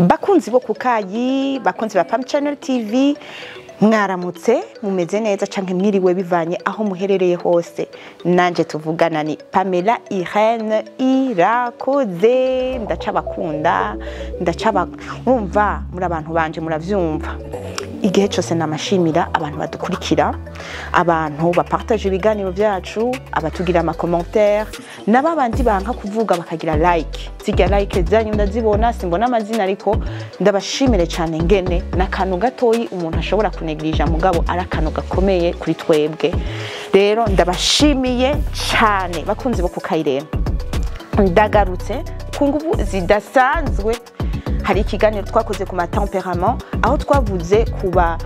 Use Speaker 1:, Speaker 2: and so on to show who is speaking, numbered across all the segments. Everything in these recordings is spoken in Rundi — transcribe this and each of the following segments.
Speaker 1: Bakunzi bo kukayi, bakunzi ba Pam Channel TV, mwaramutse mumeze neza canke mwiriwe bivanye aho muherereye hose. Nanje tuvugana ni Pamela Irene Irakoze. Ndacabakunda, ndacabumva muri abantu banje, muravyumva. Igihe cyose namashimira abantu badukurikira, abantu bapartage ibiganiro byacu, abatugira ama commentaire, n'ababandi banka kuvuga bakagira like. Zijya like zanyu ndazibona, simbona amazina ariko ndabashimire cyane ngene n'akantu gatoyi umuntu ashobora kunegirija mugabo ari akantu gakomeye kuri twebwe. Rero ndabashimiye cyane bakunzi bo kukayirena. Ndagarutse ku nguvu zidasanzwe. Hari ikiganiro twakoze ku matemperament aho twavuze kuba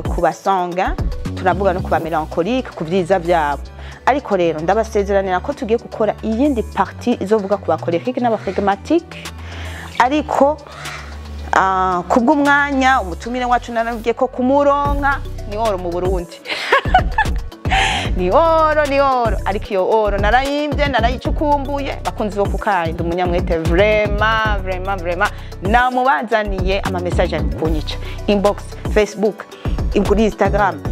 Speaker 1: kuba sanguin, turavuga no kuba mélancolique, ku vyiza byabo. Ariko rero ndabasezeranira ko tugiye gukora iyindi partie izovuga ku ba colérique n'aba phlegmatique. Ariko kubw'umwanya umutumire wacu narabwiye ko kumuronka ni oro mu Burundi. Ni oro, ni oro, ariko iyo oro narayimbye, narayicukumbuye. Bakunzi bo kukayi, ndi umunyamwete vraiment, vraiment, vraiment. Namubazaniye ama message ari kunyica inbox, Facebook, kuri Instagram,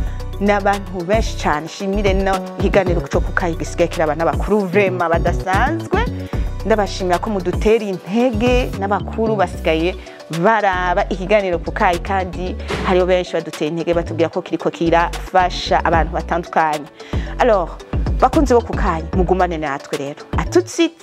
Speaker 1: n'abantu benshi cyane. Shimire no ikiganiro cyo kukayi gisigaye kiraba n'abakuru vraiment badasanzwe. Ndabashimira ko mudutera intege, n'abakuru basigaye baraba ikiganiro kukayi, kandi hariho benshi badutera intege batubwira ko kiriko kirafasha abantu batandukanye. Alors bakunzi bo kukayi, mugumane natwe rero. À tout de suite.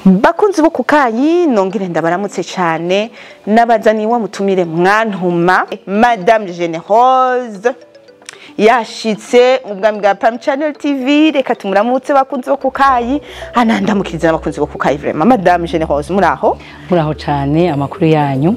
Speaker 1: Bakunzi bo kukayi, nongere ndabaramutse cyane nabazaniye wa mutumire mwantuma Madame Generose yashitse mu bwami bwa Pam Channel TV. Reka tumuramutse bakunzi bo kukayi, anandamukiriza abakunzi bo kukayi vraiment. Madame Generose, muraho?
Speaker 2: Muraho cyane, amakuru yanyu?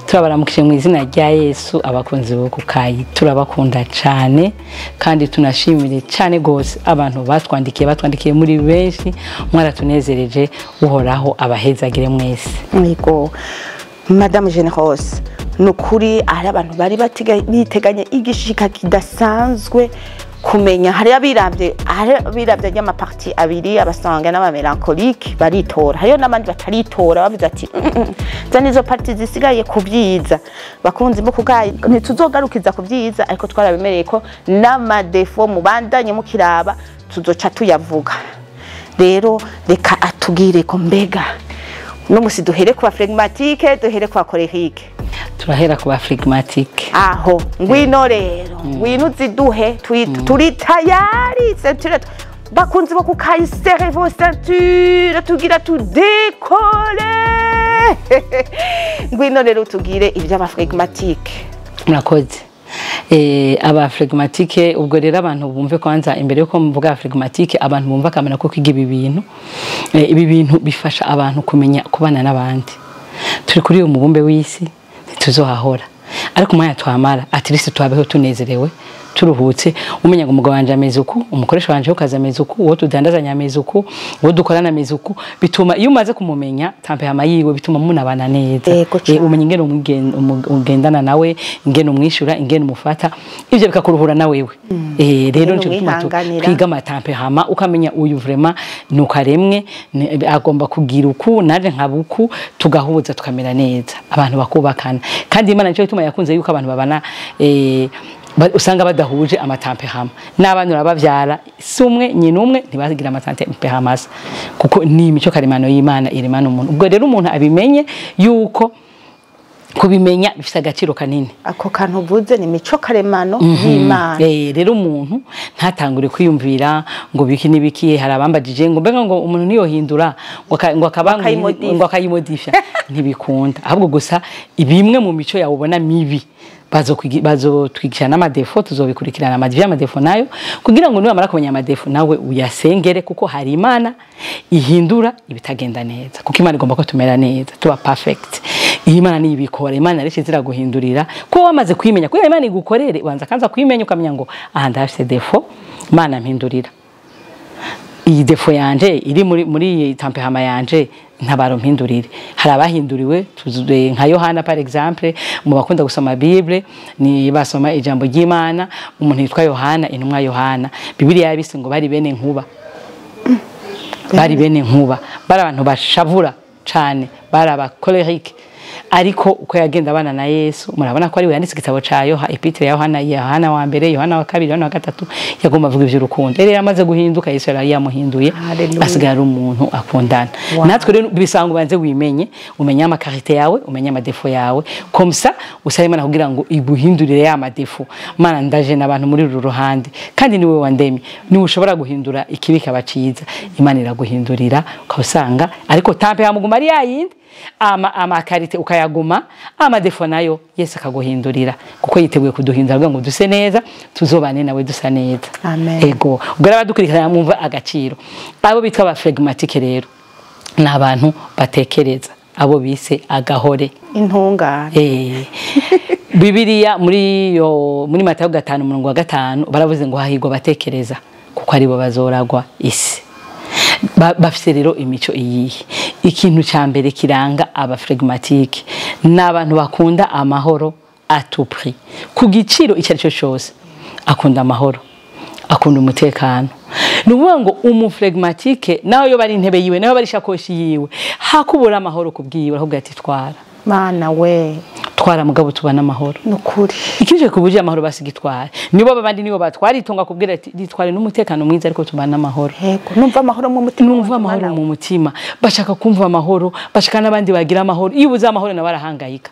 Speaker 2: Turabaramukije mu izina rya Yesu. Abakunzi bo kukayi turabakunda cyane, kandi tunashimire cyane gose abantu batwandikiye muri benshi, mwaratunezereje. Uhoraho abahezagire mwese.
Speaker 1: Yego Madame Generose, nukuri ari abantu bari biteganye igishika kidasanzwe kumenya. Hari abiravye, hari abiravye y'amaparti abiri, abasanga n'aba mélancolique baritora, hariyo n'abandi bataritora bavuze ati zana izo parti zisigaye kubyiza. Bakunzi bo kugaye, ntituzogarukiza kubyiza, ariko twarabemereye ko n'amadefo mubandanye mukiraba tuzoca tuyavuga. Rero reka atubwire ko mbega no musi duhere ku ba phlegmatique, duhere ku ba colérique.
Speaker 2: Turahera ku ba phlegmatique.
Speaker 1: Aho ngwino rero, ngwino uziduhe, turi tayari. Ceinture, bakunzi bo kukayi, serrez vos ceintures, tugira tudekole. Ngwino rero utugire iby'aba phlegmatique.
Speaker 2: Murakoze. Aba phlegmatique, ubwo rero abantu bumve kwanza imbere yuko mvuga phlegmatique, abantu bumva akamaro ko kwiga ibi bintu. Ibi bintu bifasha abantu kumenya kubana n'abandi. Turi kuri uyu mubumbe w'isi, ntituzohahora, ariko umwanya twamara at least twabeho tunezerewe, turuhutse, umenya ngo umugabo wanje ameze uku, umukoresha wanje ukaza ameze uku, uwo tudandazanya ameze uku, uwo dukorana ameze uku. Bituma iyo umaze kumumenya tempérament yiwe, bituma munabana neza. Umenya ingene ugendana nawe, ingene umwishura, ingene umufata, ivyo bikakuruhura na wewe. Rero nico gituma twiga amatempérament, ukamenya uyu vraiment nukaremwe agomba kugira uku, naje nkabuku, tugahuza tukamera neza, abantu bakubakana. Kandi Imana nico gituma yakunze yuko abantu babana, usanga badahuje amatemperament, n'abana urabavyara si umwe nyina umwe, ntibagira amatemperament asa, kuko ni imico karemano y'Imana iremana umuntu. Ubwo rero umuntu abimenye yuko kubimenya bifite agaciro kanini.
Speaker 1: Ako kantu uvuze ni mico karemano y'Imana.
Speaker 2: Rero umuntu ntatangure kwiyumvira ngo biki nibiki. Hari abambajije ngo mbega ngo umuntu niyohindura ngo akaba ngo akayimodifya, ntibikunda. Ahubwo gusa bimwe mu mico yawe ubona mibi bazotwigisha n'amadefo, tuzobikurikirana amadefo nayo, kugira ngo niwamara kumenya amadefo nawe uyasengere, kuko hari Imana ihindura ibitagenda neza, kuko Imana igomba ko tumera neza, tuba perfect. Imana ni ibikora, Imana rero ziraguhindurira ko wamaze kwimenya. Kugira Imana igukorere ubanza kanza kwimenya, ukamenya ngo aha ndafite defo, Imana mpindurira. Iyi défaut yanje iri muri iyi tempérament yanje, ntabaro mpindurire. Hari abahinduriwe tuzuye nka Yohana par exemple. Mu bakunda gusoma Bible, ni basoma ijambo ry'Imana, umuntu yitwa Yohana, intumwa Yohana, Bibiliya yabise ngo bari bene nkuba, bari bene nkuba, bari abantu bashavura cane, bari aba colérique. Ariko uko yagenda abana na Yesu, murabona ko ari we yanditse igitabo ca Yoha, épître ya Yohana, Yohana wa mbere, Yohana wa kabiri, Yohana wa gatatu, yagomba avuga ivy'urukundo. Rero yamaze guhinduka, Yesu yari yamuhinduye,
Speaker 1: Hallelujah.
Speaker 2: asigaye ari umuntu akundana. Natwe rero bisanga ubanze wimenye, umenye ama qualités yawe, umenye ama défauts yawe, comme ça usabe Imana kugira ngo iguhindurire ya ma défauts. Mana, ndaje n'abantu muri uru ruhande, kandi niwe wandemye, niwe ushobora guhindura ikibi kaba ciza. Imana iraguhindurira, ukabusanga ariko tempérament muguma ari yayindi, ama qualités ukayaguma, ama défauts nayo Yesu akaguhindurira, kuko yiteguye kuduhindura kugira ngo duse neza, tuzobane nawe dusa neza.
Speaker 1: Amen.
Speaker 2: Ego, ubwo rero abadukurikirana mwumva agaciro. Abo bitwa aba flegmatique rero ni abantu batekereza, abo bise agahore.
Speaker 1: Intungane.
Speaker 2: Bibiliya muri yo muri Matayo 5 umurongo wa 5 baravuze ngo hahirwa batekereza, kuko aribo bazoragwa isi. Bafise rero imico iyihe? Ikintu ca mbere kiranga aba flegmatique ni abantu bakunda amahoro à tout prix, ku giciro icyo ari cyo cyose. Akunda amahoro, akunda umutekano. Ni ukuvuga ngo umu flegmatique nawe yo bari intebe yiwe, nawe bari ishakoshi yiwe, hakubura amahoro kubwiwe, ahubwo ati: "Twara."
Speaker 1: Mana we!
Speaker 2: "Twara, mugabo tubana amahoro."
Speaker 1: Nukuri.
Speaker 2: Ikije kubuje amahoro basigitwara nibo babandi, nibo batwara itonga, kubwira ati: "Ditware n'umutekano mwiza, ariko tubana amahoro."
Speaker 1: Yego, numva amahoro mu mutima.
Speaker 2: Numva amahoro mu mutima. Bashaka kumva amahoro, bashaka n'abandi bagira amahoro. Iyo ubuze amahoro nawe arahangayika.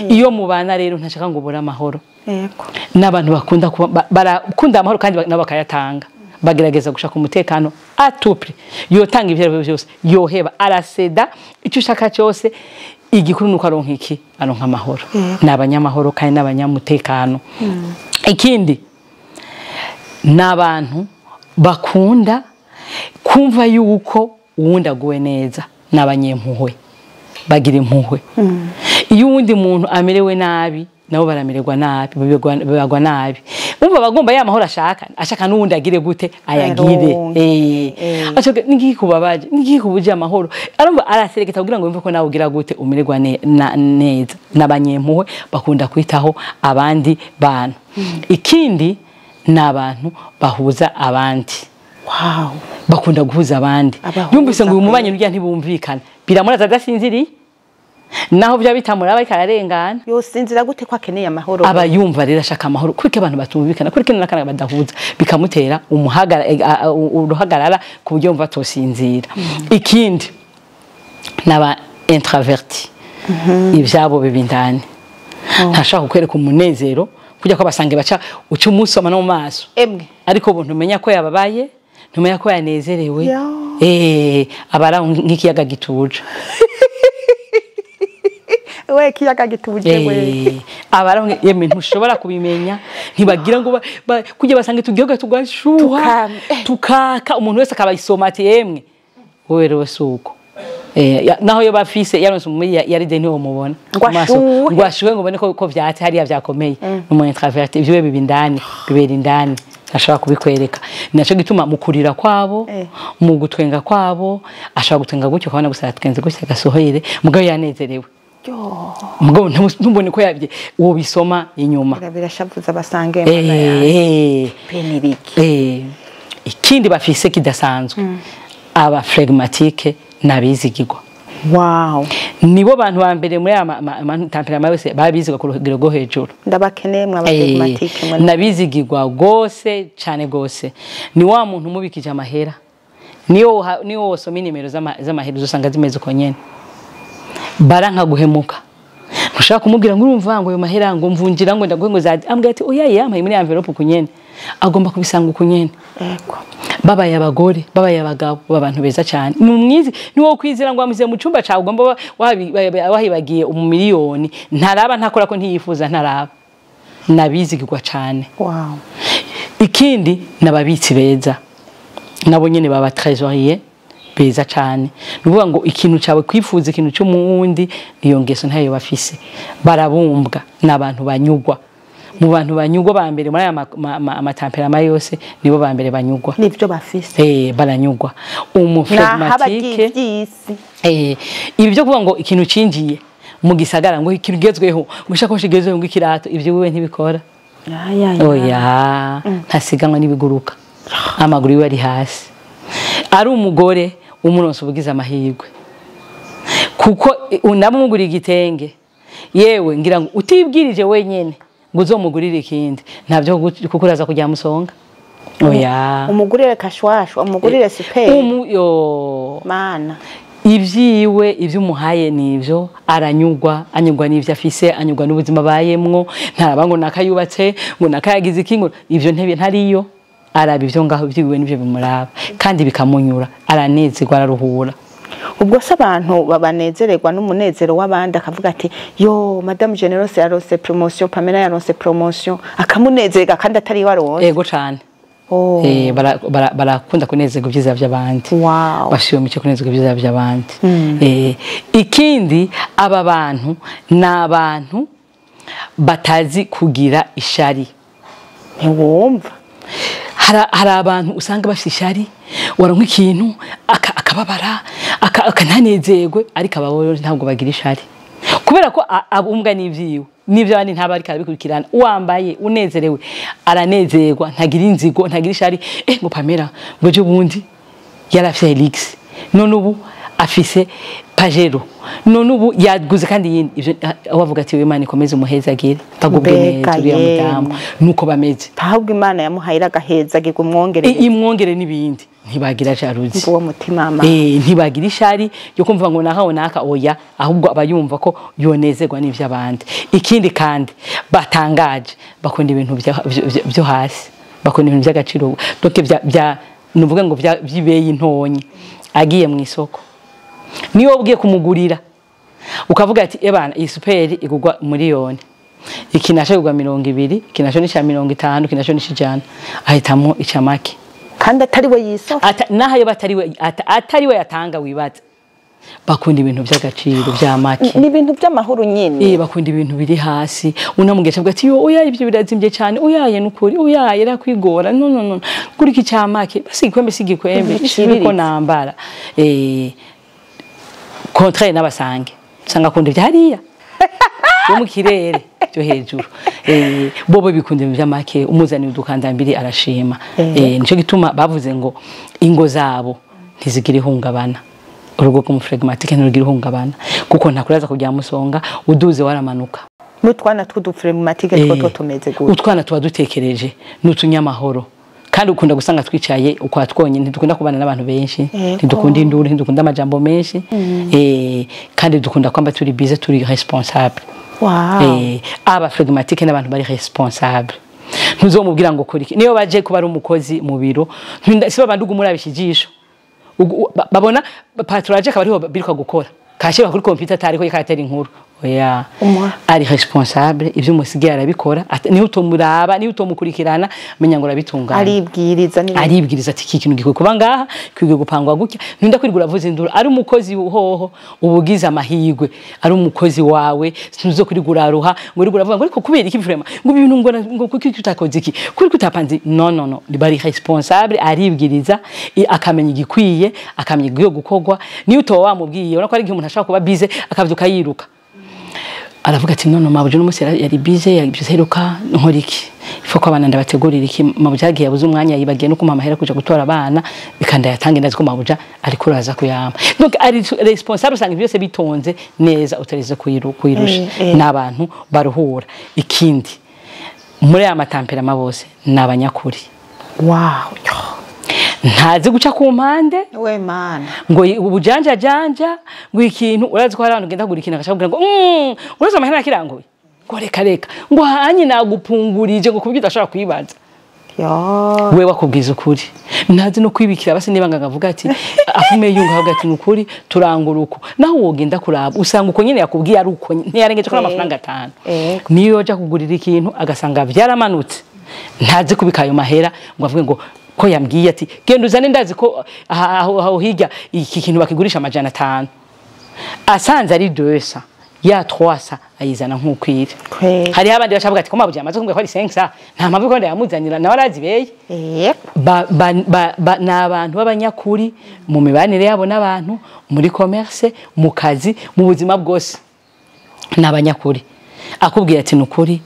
Speaker 2: Iyo mubana rero ntashaka ngo ubure amahoro. N'abantu bakunda kuba barakunda amahoro, kandi nabo bakayatanga. Bagerageza gushaka umutekano à tout prix. Yotanga ibyo ari byo byose, yoheba, araseda icyo ushaka cyose. Igikuru nuko aronka iki? Aronka amahoro. Ni abanyamahoro kandi n'abanyamutekano. Ikindi ni abantu bakunda kumva yuko uwundi aguwe neza. Ni abanyempuhwe, bagira impuhwe. Iyo uwundi muntu amerewe nabi, nabo baramererwa nabi, babigwa nabi. Umva, bagomba ya mahoro ashaka, ashaka n'uwundi agire gute? Ayagire.
Speaker 1: Aronke.
Speaker 2: Ashaka niki kubabaje, niki kubuje amahoro, arumva arasereketa kugira ngo yumve ko nawe ugira gute? Umererwa neza. N'abanyempuhwe, bakunda kwitaho abandi bantu. Ikindi ni abantu bahuza abandi. Bakunda guhuza abandi.
Speaker 1: Abahuza.
Speaker 2: Yumvise ngo uyu mubanyi n'urya ntibumvikana, biramuraza adasinziriye, naho byaba bitamuraba ariko ararengana.
Speaker 1: Yosinzira gute ko akeneye amahoro?
Speaker 2: Aba yumva rero ashaka amahoro. Kuko abantu batumvikana, kuri kino nakana badahuza, bikamutera umuhagara, uruhagarara ku buryo yumva atosinzira. Ikindi n'aba introverti, ibyabo biba indani. Ntashaka kukwereka umunezero kujya ko basange baca uca umusoma no mu maso.
Speaker 1: Emwe.
Speaker 2: Ariko ubu ntumenya ko yababaye, ntumenya ko yanezerewe.
Speaker 1: Ya.
Speaker 2: Aba ari aho nk'ikiyaga gituje.
Speaker 1: We, kiyaga gituje we!
Speaker 2: Aba ari aho yemwe ntushobora kubimenya. Ntibagira ngo kujya basange tugihuga tugashuha, tukaka, umuntu wese akabayisoma ati: "Yemwe wowe rero si uko." Naho yo bafise yaronse umuri yaride ntiwo mubona.
Speaker 1: Ngo
Speaker 2: Mu maso,
Speaker 1: ashuhe.
Speaker 2: Ngo ashuhe, ngo ubone ko vyatse hariya vyakomeye. Umu introverti ivyo biba indani, bibera indani, ntashobora kubikwereka. Ni naco gituma mu kurira kwabo, mu gutwenga kwabo, ashobora gutwenga gutyo ukabona gusa yatwenze gutya agasohoyere, mugabo yanezerewe.
Speaker 1: Yo.
Speaker 2: Mugabo ntubone ko yabye, uwo bisoma inyuma.
Speaker 1: Birashavuza basange Mana yawe. Peniriki.
Speaker 2: Ikindi bafise kidasanzwe, aba flegmatique n'abizigirwa. Nibo bantu ba mbere muri aya tempérament yose babizigwa ku rugero rwo hejuru.
Speaker 1: Ndabakeneye mwa flegmatique mwe.
Speaker 2: Nabizigirwa gose cane gose. Ni wa muntu umubikije amahera, niyo wosoma inimero z'amahera uzosanga zimeze uko nyene. Baranka guhemuka. Ntushaka kumubwira ngo urumva ngo ayo mahera ngo mvunjira ngo ndaguhe ngo zadi, ambwira ati: "Oya, yampaye muri envelope uku nyene." Agomba kubisanga uku nyene. Babaye abagore, babaye abagabo, baba abantu beza cyane. Ni umwizi, ni wowe kwizera ngo wamusize mu cyumba cyawe, ugomba wahibagiye umumiliyoni, ntaraba, ntakora ko ntiyifuza, ntaraba. Nabizigirwa cyane. Ikindi n'ababitsi beza, nabo nyene baba trésorier beza cyane. Ni ukuvuga ngo ikintu cyawe, kwifuza ikintu cy'umuwundi, iyo ngeso ntayo bafise. Barabumbwa, ni abantu banyugwa. Mu bantu banyugwa ba mbere muri aya ama tempéraments yose, nibo ba mbere banyugwa.
Speaker 1: Nivyo bafise.
Speaker 2: Baranyugwa. Umu flegmatique
Speaker 1: by'isi.
Speaker 2: Ibi byo kuvuga ngo ikintu cinjiye mu gisagara, ngo ikintu gezweho, ngo ishakoshi igezweho, ngo ikirato, ivyo wewe ntibikora. Oya, ntasiganwa n'ibiguruka, amaguru yiwe ari hasi. Ari umugore umuronso ubugize amahirwe, kuko unamugurira igitenge, yewe ngira ngo utibwirije wenyene ngo uzomugurire ikindi, ntabyo, kuko uraza kujya musonga. Oya.
Speaker 1: Umugurire kashwashwa, umugurire super.
Speaker 2: Umu yo
Speaker 1: mana.
Speaker 2: Ibyiwe, ibyo umuhaye nivyo aranyugwa, anyugwa n'ivyo afise, anyugwa n'ubuzima bayemwo. Ntaraba ngo nakayubatse, ngo nakayagize iki, ngo ivyo ntebe ntariyo araba. Ivyo ngaho byiwe nivyo bimuraba kandi bikamunyura, aranezerwa, araruhura.
Speaker 1: Ubwo se abantu babanezererwa n'umunezero w'abandi, akavuga ati: "Yo, Madame Generose yaronse promotion, Pamela yaronse promotion", akamunezerwa kandi atari waronse?
Speaker 2: Ego cane.
Speaker 1: Oh.
Speaker 2: Barakunda kunezerwa ibyiza by'abandi. Bashiwe mu cyo kunezerwa ibyiza by'abandi. Ikindi, aba bantu ni abantu batazi kugira ishari.
Speaker 1: Ntiwumva.
Speaker 2: Hari abantu usanga bafite ishari, waronka ikintu akababara, akananezerwe, ariko aba bo ntabwo bagira ishari, kubera ko abumbwa n'ivyiwe n'ibyo abandi ntaba ariko arabikurikirana. Wambaye unezerewe aranezerwa, ntagira inzigo, ntagira ishari. Ngo Pamela ngo ejo bundi yarafise Helix, none ubu afise Pajero, none ubu yaguze kandi yindi. Ivyo aho bavuga ati: "Imana ikomeze umuhezagire, bagubwe
Speaker 1: Mbega
Speaker 2: neza uriya
Speaker 1: yemwe.
Speaker 2: mudamu." Nuko bameze.
Speaker 1: Ahubwo Imana yamuhaye agaheza umwongere.
Speaker 2: Imwongere n'ibindi, ntibagira jalousie.
Speaker 1: Uwo mutima ma.
Speaker 2: Ntibagira ishari yo kumva ngo naka naka, oya, ahubwo aba yumva ko yonezerwa n'ivy'abandi. Ikindi kandi batangaje, bakunda ibintu byo hasi, bakunda ibintu by'agaciro, donc bya nuvuga ngo by'ibeyi ntonyi. Agiye mu isoko, niyo ugiye kumugurira ukavuga ati: "Ebana, iyi super igurwa miliyoni, iki nasho igurwa 20, iki nasho ni ca 50, iki nasho ni 100", ahitamo ica make.
Speaker 1: Kandi atari we yisofa.
Speaker 2: Naho yo batari we, atari we yatanga, wibaza. Bakunda ibintu by'agaciro bya make.
Speaker 1: Ni ibintu by'amahoro nyine.
Speaker 2: Bakunda ibintu biri hasi. Unamugesha avuga ati: "Yo, oya, ibyo birazimbye cyane, oyaye, nukuri oyaye, rakwigora, no no no, kuri iki cya make basi, igikwembe si igikwembe."
Speaker 1: Biciriritse.
Speaker 2: Ko nambara contraire n'abasange, usanga akunda ibya hariya yo mu kirere byo hejuru. Bobo bikunda ibintu by'amake, umuzaniye udukandambiri arashima. Nico gituma bavuze ngo ingo zabo ntizigira ihungabana. Urugo rw'umu flegmatique ntirugira ihungabana, kuko ntakuraza kujya musonga, uduze waramanuka.
Speaker 1: N'utwana tw'udu flegmatique two tumeze gutya?
Speaker 2: Utwana tuba dutekereje n'utunyamahoro, kandi ukunda gusanga twicaye ukwa twonyine, ntidukunda kubana n'abantu benshi. Ntidukunda induru, ntidukunda amajambo menshi, kandi dukunda kwamba turi busy, turi responsable. Aba flegmatique n'abantu bari responsable. Ntuzomubwira ngo kora iki, niyo baje kuba ari umukozi mu biro, si babandi ugumurabisha ijisho. Babona patron aje akaba ariho biruka gukora, kashyira kuri computer atariko karatera inkuru, oya. Ari responsable, ivyo umusigaye arabikora. Niyo utomuraba, niyo utomukurikirana, menya ngo arabitunganya.
Speaker 1: Aribwiriza n'ibindi.
Speaker 2: Aribwiriza ati: "Iki kintu gikwiye kuba ngaha, gikwiye gupangwa gutya." Ntinda kwirirwa uravuza induru. Ari umukozi hoho ubugize amahirwe, ari umukozi wawe ntuzo kwirirwa uraruha ngo wirirwa uravuga ngo: "Ariko kubera iki vraiment, ngo ibintu, ngo kuki utakoze iki, kuki utapanze?" No no no, bari responsable, aribwiriza, akamenya igikwiye, akamenya igikwiye gukorwa, niyo utoba wamubwiye. Urabona ko ari igihe umuntu ashobora kuba busy akavyuka yiruka, aravuga ati: "None mabuja uno munsi yari busy, yabyutse yiruka, nkora iki? Ifo ko abana ndabategurira iki? Mabuja yagiye, yabuze umwanya, yibagiye no kumpa amahera kuja gutora abana, bikanda yatange, ndazi ko mabuja ariko uraza kuyampa." Donc ari responsable, usanga byose bitonze neza, utarize kuyirusha. N'abantu baruhura. Ikindi, muri aya ma tempéraments bose ni abanyakuri. Ntazi guca ku mpande.
Speaker 1: We mana.
Speaker 2: Ngo ubujanja janja, ngo ikintu, urazi ko hari abantu ugenda kugura ikintu agashaka kugira ngo urazi amahera akiranguye, ngo reka reka, ngo hanye nagupungurije, ngo kubyo udashobora kwibaza. We wakubwiza ukuri, ntazi no kwibikira. Basi niba ngavuga ati afume yunga, avuga ati: "Nukuri turangura uko." Naho wogenda kuraba usanga uko nyene yakubwiye ari uko, ntiyarengeje ko amafaranga 5. Niyo yoja kugurira ikintu agasanga byaramanutse, ntazi kubika ayo mahera ngo avuge ngo ko yambwiye ati: "Genda uzane, ndazi ko aho hirya iki kintu bakigurisha 500", asanze ari 200. Ya 300 ayizana nk'ukwiri. Hariho abandi bashavuga ati ko mabuja amaze kumbwira ko ari 500, nta mpamvu ko ndayamuzanira, nawe arazibeye. Ni abantu b'abanyakuri mu mibanire yabo n'abantu, muri commerce, mu kazi, mu buzima bwose. Ni abanyakuri. Akubwira ati nukuri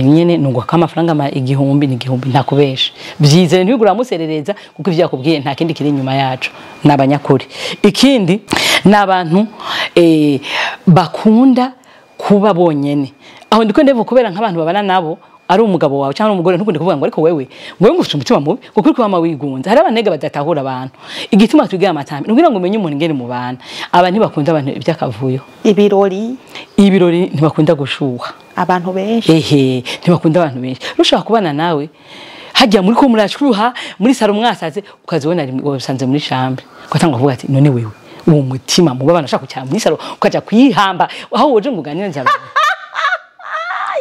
Speaker 2: nyene nungwa kama amafaranga 1000 ni 1000, ntakubesha. Vyizere ntibigura muserereza, kuko ivyo yakubwiye nta kindi kiri inyuma yacu. Ni abanyakuri. Ikindi ni abantu bakunda kuba bonyene. Aho ndiko ndevo kubera nk'abantu babana nabo, ari umugabo wawe cyangwa umugore, ntukunde kuvuga ngo ariko wewe ngo ufite umutima mubi, ngo kuri kwama wigunze. Hari abanega badatahura abantu. Igituma twigira amatambi nugira ngo umenye umuntu ingene mubana. Aba ntibakunda abantu iby'akavuyo,
Speaker 1: Ibirori.
Speaker 2: Ibirori ntibakunda gushuha,
Speaker 1: abantu benshi.
Speaker 2: Ehe, ntibakunda abantu benshi. Rushobora kubana nawe hajya muri ko murashuha muri salon mwasaze, ukazibona wasanze muri chambre, ugatanga kuvuga ati none wewe uwo mutima muba abantu ashaka kucyara muri salon ukaja kwihamba aho woje ngo uganire n'abantu,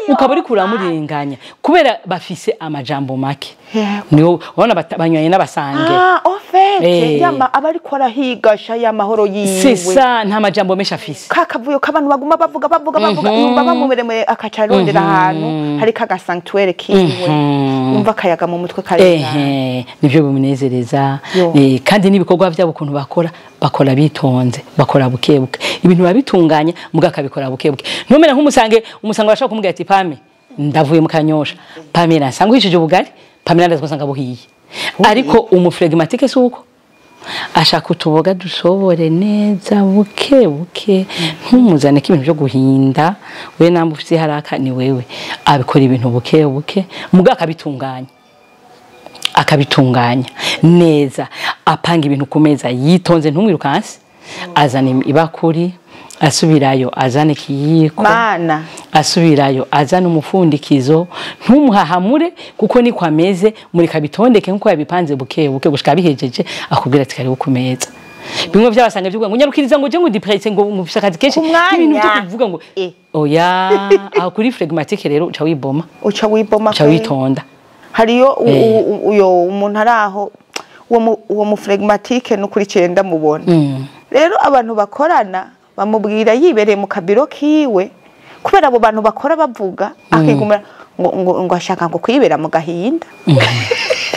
Speaker 2: ukaba uri kuramurenganya kubera bafise amajambo make. Niho ubona banywanye n'abasange.
Speaker 1: Ah, en fait, yama aba ariko arahigasha ya mahoro yiwe.
Speaker 2: C'est ça, nta majambo menshi afise.
Speaker 1: Kakavuyo k'abantu baguma bavuga bavuga bavuga, yumva bamumeremere, akaca arondera ahantu hari kaga sanctuaire kiwe, umva akayaga mu mutwe karengana.
Speaker 2: Ehe, nivyo bimunezereza. Kandi n'ibikorwa byabo ukuntu bakora, bakora bitonze, bakora buke buke, ibintu babitunganya muga akabikora buke buke. Ntumere nk'umusange, umusange arashobora kumubwira ati Pame, ndavuye mu Kanyosha, Pamela nsanga uhishije ubugari, Pamela ndazi ko nsanga buhiye. Ariko umuflegmatique si uko, ashaka utuboga dusobore neza buke buke, ntumuzane ko ibintu byo guhinda. We namba ufite haraka ni wewe, abikora ibintu buke buke muga akabitunganya, akabitunganya neza, apanga ibintu ku meza yitonze, ntumwirukanse, azana ibakuri, asubirayo azana ikiyiko,
Speaker 1: Mana.
Speaker 2: asubirayo azana umufundikizo. Ntumuhahamure kuko niko ameze, mureka bitondeke nkuko yabipanze buke buke gushika bihejeje, akubwira ati karibu ku meza. Bimwe byabasanga byuvuga ngo nyarukiriza, ngo je ngo ndipresse, ngo mufise akazi kenshi,
Speaker 1: Ku mwanya.
Speaker 2: ibintu byo kuvuga ngo oya. Aho kuri phlegmatique rero uca wiboma.
Speaker 1: Uca wiboma.
Speaker 2: Uca witonda.
Speaker 1: Hariyo uyo umuntu ari aho, uwo mu phlegmatique, n'ukuri cyenda mubona. Rero abantu bakorana bamubwira yibereye mu kabiro kiwe, kubera abo bantu bakora bavuga, akigumira ngo ashaka ngo kwibera mu gahinda.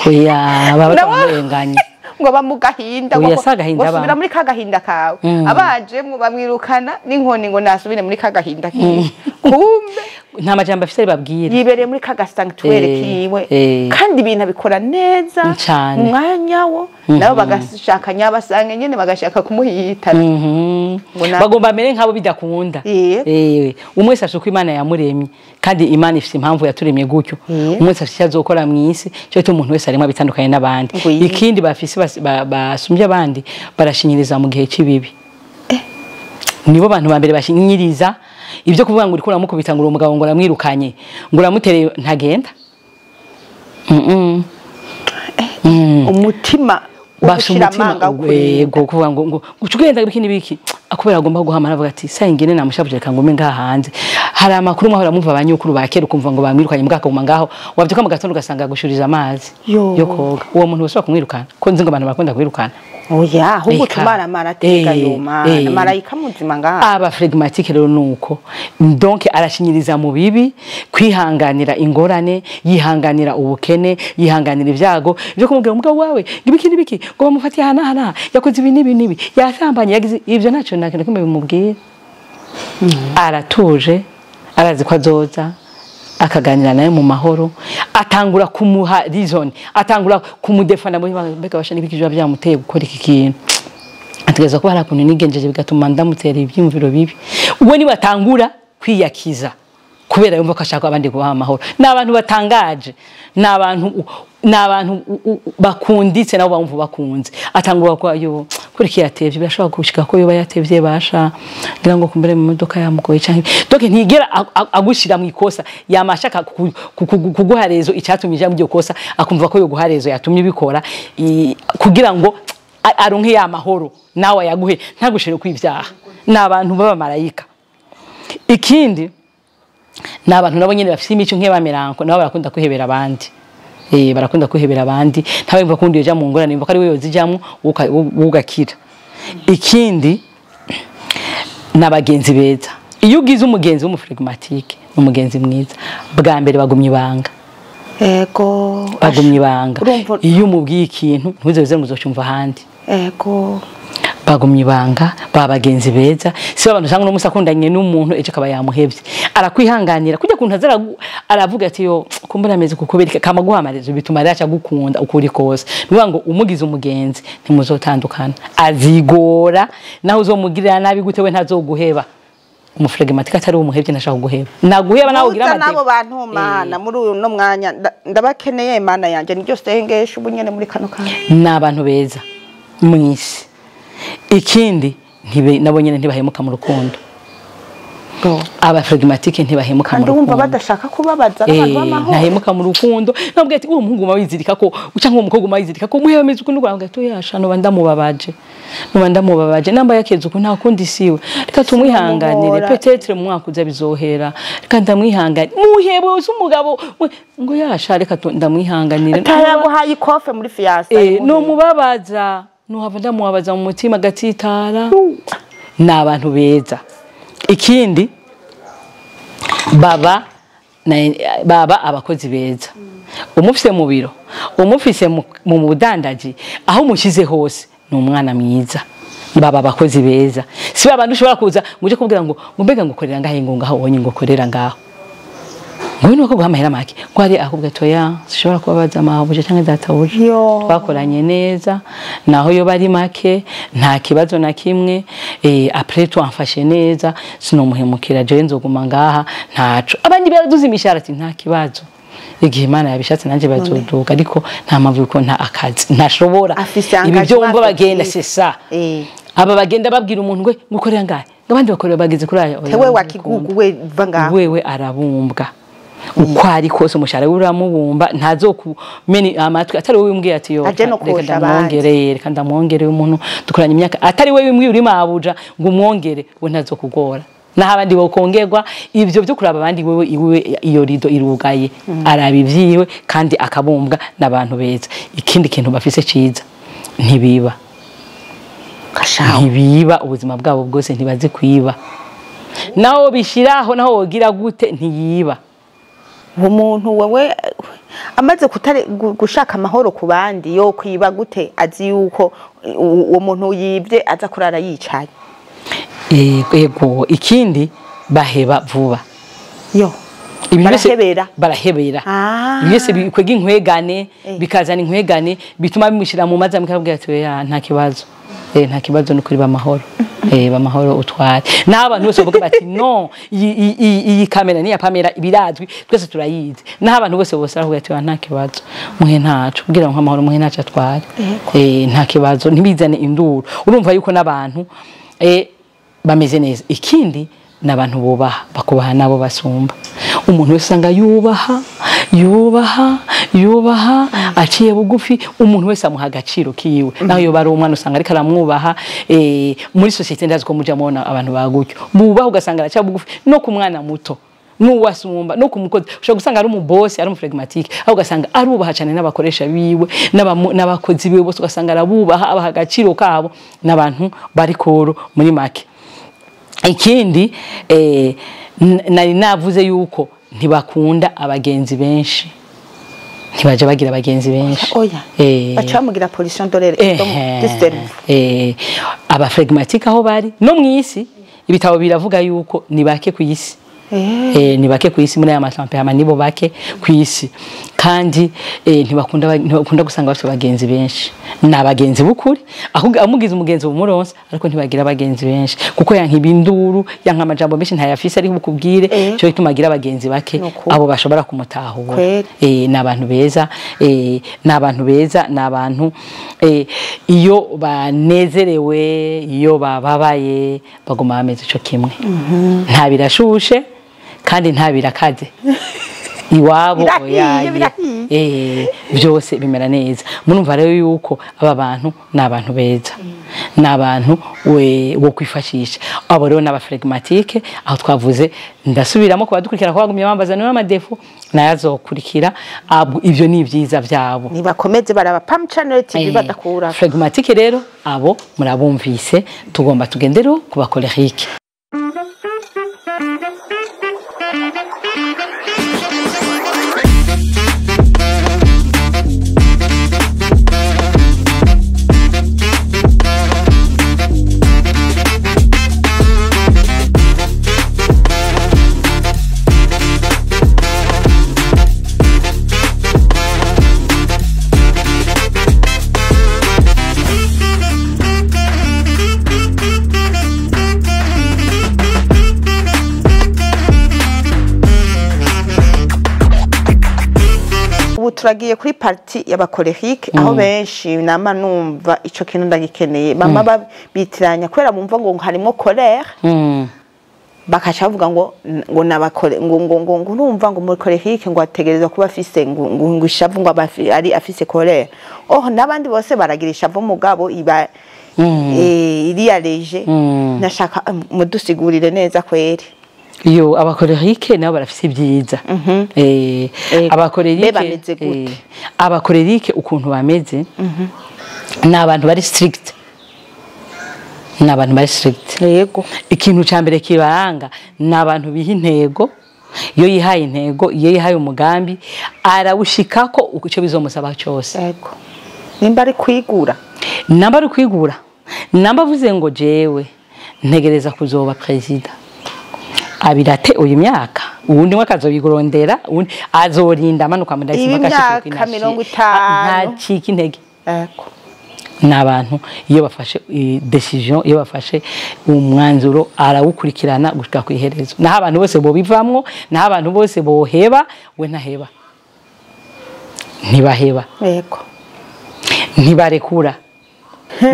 Speaker 2: Oya, baba batamurenganya.
Speaker 1: Ngo aba mu gahinda.
Speaker 2: Oya,
Speaker 1: ngo
Speaker 2: si agahinda
Speaker 1: ngo subira
Speaker 2: abamo.
Speaker 1: muri ka gahinda kawe, abajemwo bamwirukana n'inkoni ngo nasubire muri ka gahinda kiwe, kumbe
Speaker 2: Nta majambo afise babwira.
Speaker 1: yibereye muri ka gasanctuaire kiwe, kandi ibintu abikora neza
Speaker 2: Cane.
Speaker 1: mu mwanya wo, nabo bagashaka nyabasange nyene bagashaka kumuhitana. Ngo
Speaker 2: Bagomba mere nk'abo bidakunda. Umwe wese afise uko Imana yamuremye, kandi Imana ifise impamvu yaturemye gutyo. Umwe wese afise icyo azokora mw'isi cyo gituma umuntu wese arimo bitandukanye n'abandi.
Speaker 1: Ngo yiye.
Speaker 2: Ikindi bafise basumbye abandi, barashinyiriza mu gihe cy'ibibi. Nibo bantu ba mbere bashinyiriza. Ibyo kuvuga ngo uriko uramukubita, ngo uri umugabo, ngo uramwirukanye, ngo uramutereye, ntagenda.
Speaker 1: Umutima wo
Speaker 2: Bafise
Speaker 1: gushira
Speaker 2: umutima
Speaker 1: amanga wo kurinda.
Speaker 2: Yego, kuvuga ngo uca ugenda biki n'ibiki, akubera agomba guhamara, avuga ati sa ingene namushavuje, reka ngume ngaha hanze. Hari amakuru mwahora mumva abanyukuru ba kera, ukumva ngo bamwirukanye mbwa akaguma ngaho, wavyuka mu gatondo ugasanga agushurije amazi
Speaker 1: Yo.
Speaker 2: yo koga. Uwo muntu wese kumwirukana, ko nzi ngo abantu bakunda kwirukana?
Speaker 1: Oya, ahubwo
Speaker 2: Eka.
Speaker 1: tumaramara atega yo mana, marayika muzima ngaha.
Speaker 2: Aba phlegmatique rero nuko, donc arashinyiriza mu bibi, kwihanganira ingorane, yihanganira ubukene, yihanganira ibyago. Ibyo kumubwira umugabo wawe ibiki n'ibiki, ngo bamufatiye aha n'aha n'aha, yakoze ibi n'ibi n'ibi, yasambanye, yagize ibyo, ntacyo na kimwe bimubwira. Aratuje, arazi ko azoza akaganira nawe mu mahoro, atangura kumuha reason, atangura kumudefanda muri mbega basha n'ibiki biba byamuteye gukora iki kintu, ategereza kuba hari ukuntu nigenjeje bigatuma ndamutera ibyiyumviro bibi. Ubwo niwe atangura kwiyakiza kubera yumva ko ashaka abandi kubaha amahoro. Ni abantu batangaje, ni abantu bakunditse, nabo bamva bakunze. Atangura kwa yo kuri ki yatevye, birashobora gushika ko yoba yatevye, basha ngira ngo kumbere mu modoka yamugoye canke, donc ntigera agushira mu ikosa, yamashaka kuguha raison icyatumye ija mu iryo kosa, akumva ko yo guha raison yatumye ubikora kugira ngo aronke ya mahoro nawe ayaguhe, ntagushire kwivyaha. Ni abantu b'abamarayika. Ikindi ni abantu nabo nyene bafise imico nk'iy'abameranko, nabo barakunda kwihebera abandi. Barakunda kwihebera abandi, ntawe yumva kundi yoja mu ngorane, yumva ko ari we yozijamwo ugakira. Ikindi ni abagenzi beza. Iyo ugize umugenzi w'umuflegmatique, umugenzi mwiza, bwa mbere bagumye ibanga.
Speaker 1: Ego,
Speaker 2: bagumye ibanga. Iyo umubwiye ikintu ntuze muzocyumva ahandi.
Speaker 1: Ego,
Speaker 2: bagumye ibanga, babagenzi beza. Si abantu usanga no musakundanye n'umuntu ejo akaba yamuhevye, arakwihanganira kujya kuntu azara aravuga ati yo kumbura ameze kukubereka kama guhamariza bituma aracha gukunda ukuri kose. Nivuga ngo umugize umugenzi ntimuzotandukana, azigora naho uzomugirira nabi gute we ntazoguheba. Umuflegmatique atari umuhevye ntashaka guheba, naguheba nawe ugira
Speaker 1: amate. Nabo bantu mana muri uyu no mwanya ndabakeneye mana yanje, niryo sengesha ubu nyene muri kano kanya.
Speaker 2: N'abantu beza mwisi. Ikindi nabo nyene ntibahemuka mu rukundo. Aba phlegmatique ntibahemuka mu rukundo.
Speaker 1: Ndumva badashaka kubabaza abantu b'amahoro.
Speaker 2: Ntahemuka mu rukundo. Nabwo ati uwo muhungu mawizirika ko cyangwa uwo mukobwa mawizirika ko muheba ameze ukuntu rwanga to yasha no bandamubabaje. No bandamubabaje namba yakeze uko nta kundi siwe. Reka tumwihanganire peut-être mu mwaka uza bizohera. Reka ndamwihangane. Muhebe wese umugabo ngo yasha reka ndamwihanganire.
Speaker 1: Taraguhaye ikofe muri fiancé.
Speaker 2: No mubabaza. Nuhava ndamubabaza mu mutima gatitara. N'abantu beza. Ikindi baba abakozi beza. Umufise mu biro, umufise mu budandaji, aho umushyize hose ni umwana mwiza. Baba abakozi beza. Si abantu ushobora kuza muje kubwira ngo mbega ngo korera ngahe ngo ngaho onye ngo korera ngaho. Ngo nuko guha amahera make. Ngo ari akubwa toya sishobora kubabaza amahubuje cyangwa databuje. Twakoranye neza naho yo bari make nta kibazo na kimwe. Après twamfashe neza sinomuhemukira je nzoguma ngaha ntaco. Abandi baraduza imishahara ati nta kibazo. Igihe Imana yabishatse nanje bazoduka ariko nta mpamvu yuko nta akazi ntashobora. Ibi byo wumva bagenda c'est ça. Aba bagenda babwira umuntu ngo ngukorera ngahe. Ngabandi bakorera bageze kuri aya.
Speaker 1: Tewe wakigugu we va ngaha.
Speaker 2: Wewe arabumbwa. Uko ari kose umushahara uramubumba ntazokumena amatwi atari wowe wimbwiye ati yo reka ndamwongereye reka ndamwongereye umuntu dukoranye imyaka atari wowe wimbwiye uri mabuja ngo umwongere we ntazokugora. Naho abandi bokongerwa ivyo byo kuraba abandi wewe iwe iyo rido irugaye araba ivyiwe kandi akabumbwa n'abantu beza. Ikindi kintu bafise ciza ntibiba. Ntibiba ubuzima bwabo bwose ntibazi kwiba. Naho bishiraho naho wogira gute ntiyiba.
Speaker 1: Umuntu wewe amaze gushaka amahoro ku bandi yo kwiba gute azi yuko uwo muntu yibye aza kurara yicaye.
Speaker 2: Ego ikindi baheba vuba.
Speaker 1: Yo barahebera
Speaker 2: barahebera. Byose bikwega inkwegane bikazana inkwegane bituma bimushira mu mazi amukabwira ati ya nta kibazo. Nta kibazo no kuri bamahoro. Bamahoro utware. N'abantu bose bavuga bati no iyi kamera ni ya Pamela birazwi twese turayizi. N'abantu bose bose baravuga ati nta kibazo muhe ntaco kugira ngo amahoro muhe ntaco atware. Nta kibazo ntibizane induru. Urumva yuko n'abantu bameze neza. Ikindi n'abantu bubaha bakubaha nabo basumba. Umuntu wese usanga yubaha yubaha yubaha aciye bugufi, umuntu wese amuha agaciro kiwe. Naho yo bari umwana usanga ariko aramwubaha. Muri societe ndazi ko muja mubona abantu bagutyo bubaha ugasanga araca bugufi no ku mwana muto nuwasumba no ku mukozi. Ushobora gusanga ari umubosi ari umuflegmatique aho ugasanga arubaha cyane n'abakoresha biwe n'abakozi biwe bose ugasanga arabubaha abaha agaciro kabo n'abantu bari koro muri make. Ikindi nari navuze yuko ntibakunda abagenzi benshi. Ntibaje bagira abagenzi benshi.
Speaker 1: Oya. Baca bamugira pollution de l'air du cerveau.
Speaker 2: Aba phlegmatique aho bari no mwisi ibitabo biravuga yuko ni bake ku isi. Ni bake ku isi muri aya matempérament nibo bake ku isi. Kandi ntibakunda gusanga bafite abagenzi benshi. Nabagenzi bukuri ahubwo amugize umugenzi bumuronse ariko ntibagira abagenzi benshi kuko yanka ibinduru yanka amajambo menshi ntayafise ari bukubwire cyo gituma agira abagenzi bake abo bashobora kumutahura. N'abantu beza n'abantu beza n'abantu iyo banezerewe iyo bababaye baguma bameze ico kimwe. Nta birashushe kandi nta birakaze. Iwabo oyaye byose bimera neza. Murumva rero yuko aba bantu n'abantu beza n'abantu wo kwifashisha. Abo rero n'aba phlegmatique aho twavuze ndasubiramo kubadukurikira ko bagumye bambaza niba amadefo nayazokurikira ivyo ni vyiza vyabo.
Speaker 1: Nibakomeze baraba Pam Channel TV badakura.
Speaker 2: Phlegmatique rero abo murabumvise tugomba tugendero kuba colérique.
Speaker 1: Turagiye kuri partie y'aba colérique, aho benshi nama numva ico kintu ndagikeneye, bama bitiranya kubera bumva ngo harimo colère, bakaca bavuga ngo nabakore ngo urumva ngo muri colérique ngo ategerezwa kuba afise ngo ishavu, ngo aba ari afise colère. Oh, n'abandi bose baragira ishavu, mugabo iba iriya léger. Nashaka mudusigurire neza kweri.
Speaker 2: Yo, aba colérique nabo barafise ibyiza. Aba colérique
Speaker 1: Be bameze gute?
Speaker 2: Aba colérique ukuntu bameze, ni abantu bari strict, ni abantu bari strict. Ikintu cya mbere kibaranga, ni abantu biha intego. Iyo yihaye intego, iyo yihaye umugambi, arawushikako icyo bizomusaba cyose.
Speaker 1: Yego, nimba ari kwigura.
Speaker 2: Namba ari kwigura, namba avuze ngo jewe ntegereza kuzoba perezida, abirate uyu myaka, uwundi we akazobigurondera, uwundi azorinda amanuka mu ndasi.
Speaker 1: Ibi myaka 50.
Speaker 2: Ntacika intege. Ni abantu iyo bafashe décision, iyo bafashe umwanzuro, arawukurikirana gushika ku iherezo. Naho abantu bose bobivamwo, naho abantu bose boheba, we ntaheba, ntibaheba. Ntibarekura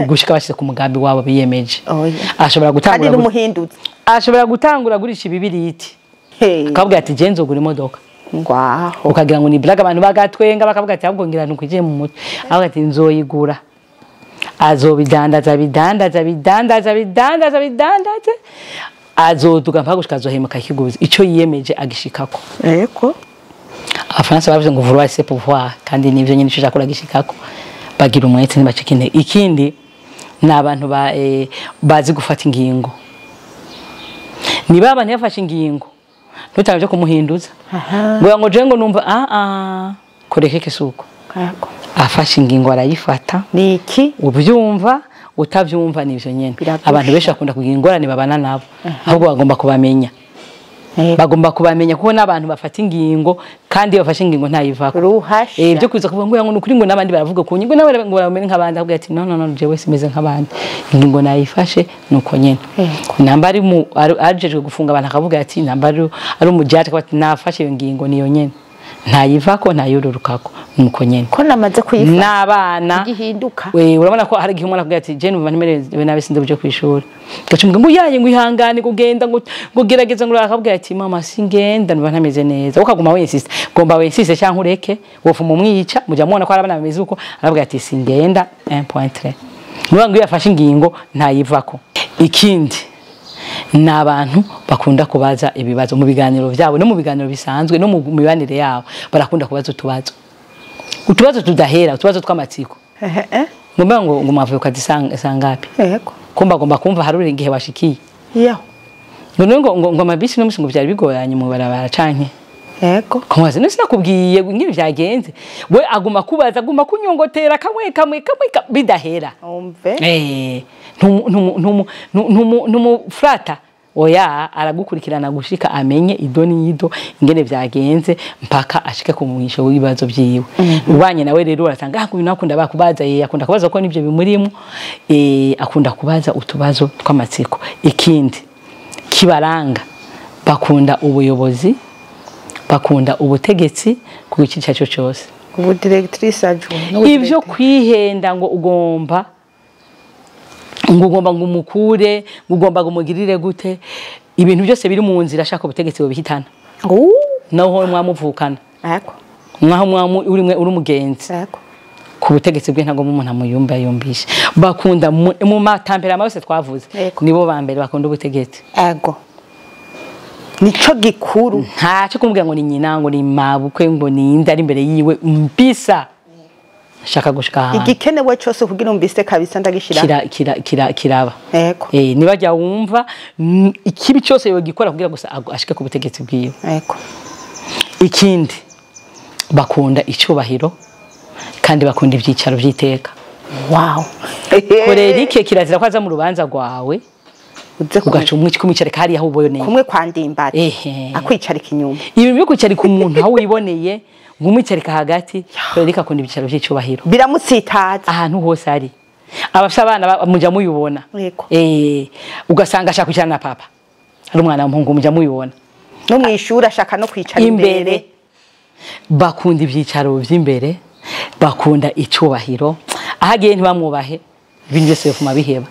Speaker 2: gushika bashyize ku mugambi wabo biyemeje.
Speaker 1: Oya.
Speaker 2: Ashobora
Speaker 1: Kandi
Speaker 2: gutangura
Speaker 1: n'umuhinduzi.
Speaker 2: Ashobora gutangura agurisha ibibiriti, akabwira ati je nzogura imodoka.
Speaker 1: Ngwaho.
Speaker 2: Ukagira ngo ni blague, abantu bagatwenga, bakavuga ati ahubwo ngira ntukwigiye mu mutwe. Avuga ati nzoyigura, azobidandaza, bidandaza, bidandaza, bidandaza, bidandaza, azoduga mpaka gushika azohemuka akiguze. Ico yiyemeje agishikako. Abafaransa bavuze ngo vouloir c'est pouvoir, kandi nivyo nyine, ico ushaka uragishikako. Bagira umwete, ntibacika intege. Ikindi, ni abantu bazi gufata ingingo. Niba abantu yafashe ingingo, ntutange byo kumuhinduza. Ngo je ngo numva kureke suko. Afashe ingingo arayifata.
Speaker 1: Ni iki?
Speaker 2: Ubyumva utavyumva, nivyo nyene.
Speaker 1: Biragusha.
Speaker 2: Abantu benshi bakunda kugira ingorane babana nabo, ahubwo bagomba kubamenya. Bagomba kubamenya kuko n'abantu bafata ingingo, kandi iyo bafashe ingingo ntayivako.
Speaker 1: Ruhasha.
Speaker 2: Byo kuza kuvuga ngo nukuri ngo n'abandi baravuga ku ngingo, nawe ngo bamere nk'abandi, ahubwo ati no, no, no, jewe simeze nk'abandi, ingingo nayifashe nuko nyene. Namba ari mu ajejwe gufunga abantu, akavuga ati namba ari umujaji, akavuga ati nafashe iyo ngingo, niyo nyene, ntayivako, ntayururukako, nuko nyene.
Speaker 1: Ko namaze kuyifata.
Speaker 2: N'abana
Speaker 1: Igihinduka.
Speaker 2: We urabona ko hari igihe umwana akubwira ati je numva ntimerewe nabi, sinzi buje kwishuri, gaca ngo yaye, ngo ihangane, ngo ugenda, ngo gerageza, ngo akabwira ati mama singenda, numva ntameze neza, ukaguma w'insiste, gomba w'insiste cyangwa ureke, wofuma umwica. Mujya mubona ko hari abana bameze uko, aravuga ati singenda 1.3. Niba ngo iyo yafashe ingingo ntayivako. Ikindi, ni abantu bakunda kubaza ibibazo mu biganiro byabo, no mu biganiro bisanzwe, no mu mibanire yabo barakunda kubaza utubazo, utubazo tudahera, utubazo tw'amatsiko. Ngomba ngo mwavuye ku kazi sangapi? Kumba agomba kumva hari igihe washikiye. Ngo none ngo amabisi no musi ngo byari bigoranye mu barabara canke kumubaza none sinakubwiye ingene vyagenze, we aguma kubaza, aguma kunyongotera kamwe kamwe kamwe bidahera.
Speaker 1: Umve.
Speaker 2: Ntumufrata, oya, aragukurikirana gushika amenye ido n'ido ingene vyagenze, mpaka ashike ku mwisho w'ibibazo vyiwe. Ubanye nawe rero urasanga ah uyu nakunda bakubaza, akunda kubaza ko nivyo bimurimo, akunda kubaza utubazo tw'amatsiko. Ikindi kibaranga, bakunda ubuyobozi, bakunda ubutegetsi ku gice icyo cyo cyose.
Speaker 1: Ubu directrice adjoint.
Speaker 2: Ibyo kwihenda ngo ugomba ngo umukure, ngo ugomba ngo umugirire gute, ibintu byose biri mu nzira ashaka ubutegetsi bubihitana. Naho mwamuvukana, naho mwamu uri mwe uri umugenzi, ku butegetsi bwe ntabwo umuntu amuyumba yumbisha. Bakunda mu ma tempérament yose twavuze, nibo ba mbere bakunda ubutegetsi.
Speaker 1: Ego. Nico gikuru.
Speaker 2: Ntacyo kumubwira ngo ni nyina, ngo ni mabukwe, ngo ni inde ari imbere yiwe, mbisa shaka gushika ahantu.
Speaker 1: Igikenewe cyose kugira umbise kabisa ndagishira.
Speaker 2: Kira kira kira kiraba. Nibajya wumva ikibi cyose yogikora kugira gusa ashike ku butegetsi bwiwe. Ikindi, bakunda icyubahiro kandi bakunda ibyicaro by'iteka. Colérique kirazira ko aza mu rubanza rwawe
Speaker 1: Uze
Speaker 2: ugaca kumwicarika hariya aho uboneye.
Speaker 1: Kumwe kwa Ndimbati. Akwicarika inyuma.
Speaker 2: Ibintu byo kwicarika umuntu aho wiboneye, ngo umwicarika hagati, colérique akunda ibyicaro by'icyubahiro.
Speaker 1: Biramutsitaza.
Speaker 2: Ahantu hose ari. Abafise abana muja muyibona. Ugasanga ashaka kwicarana na papa. Ari umwana w'umuhungu, muja muyibona.
Speaker 1: No mwishuri ashaka no kwicara imbere.
Speaker 2: Imbere. Bakunda ibyicaro by'imbere, bakunda icubahiro. Ahagiye ntibamwubahe, ibintu byose bifuma biheba.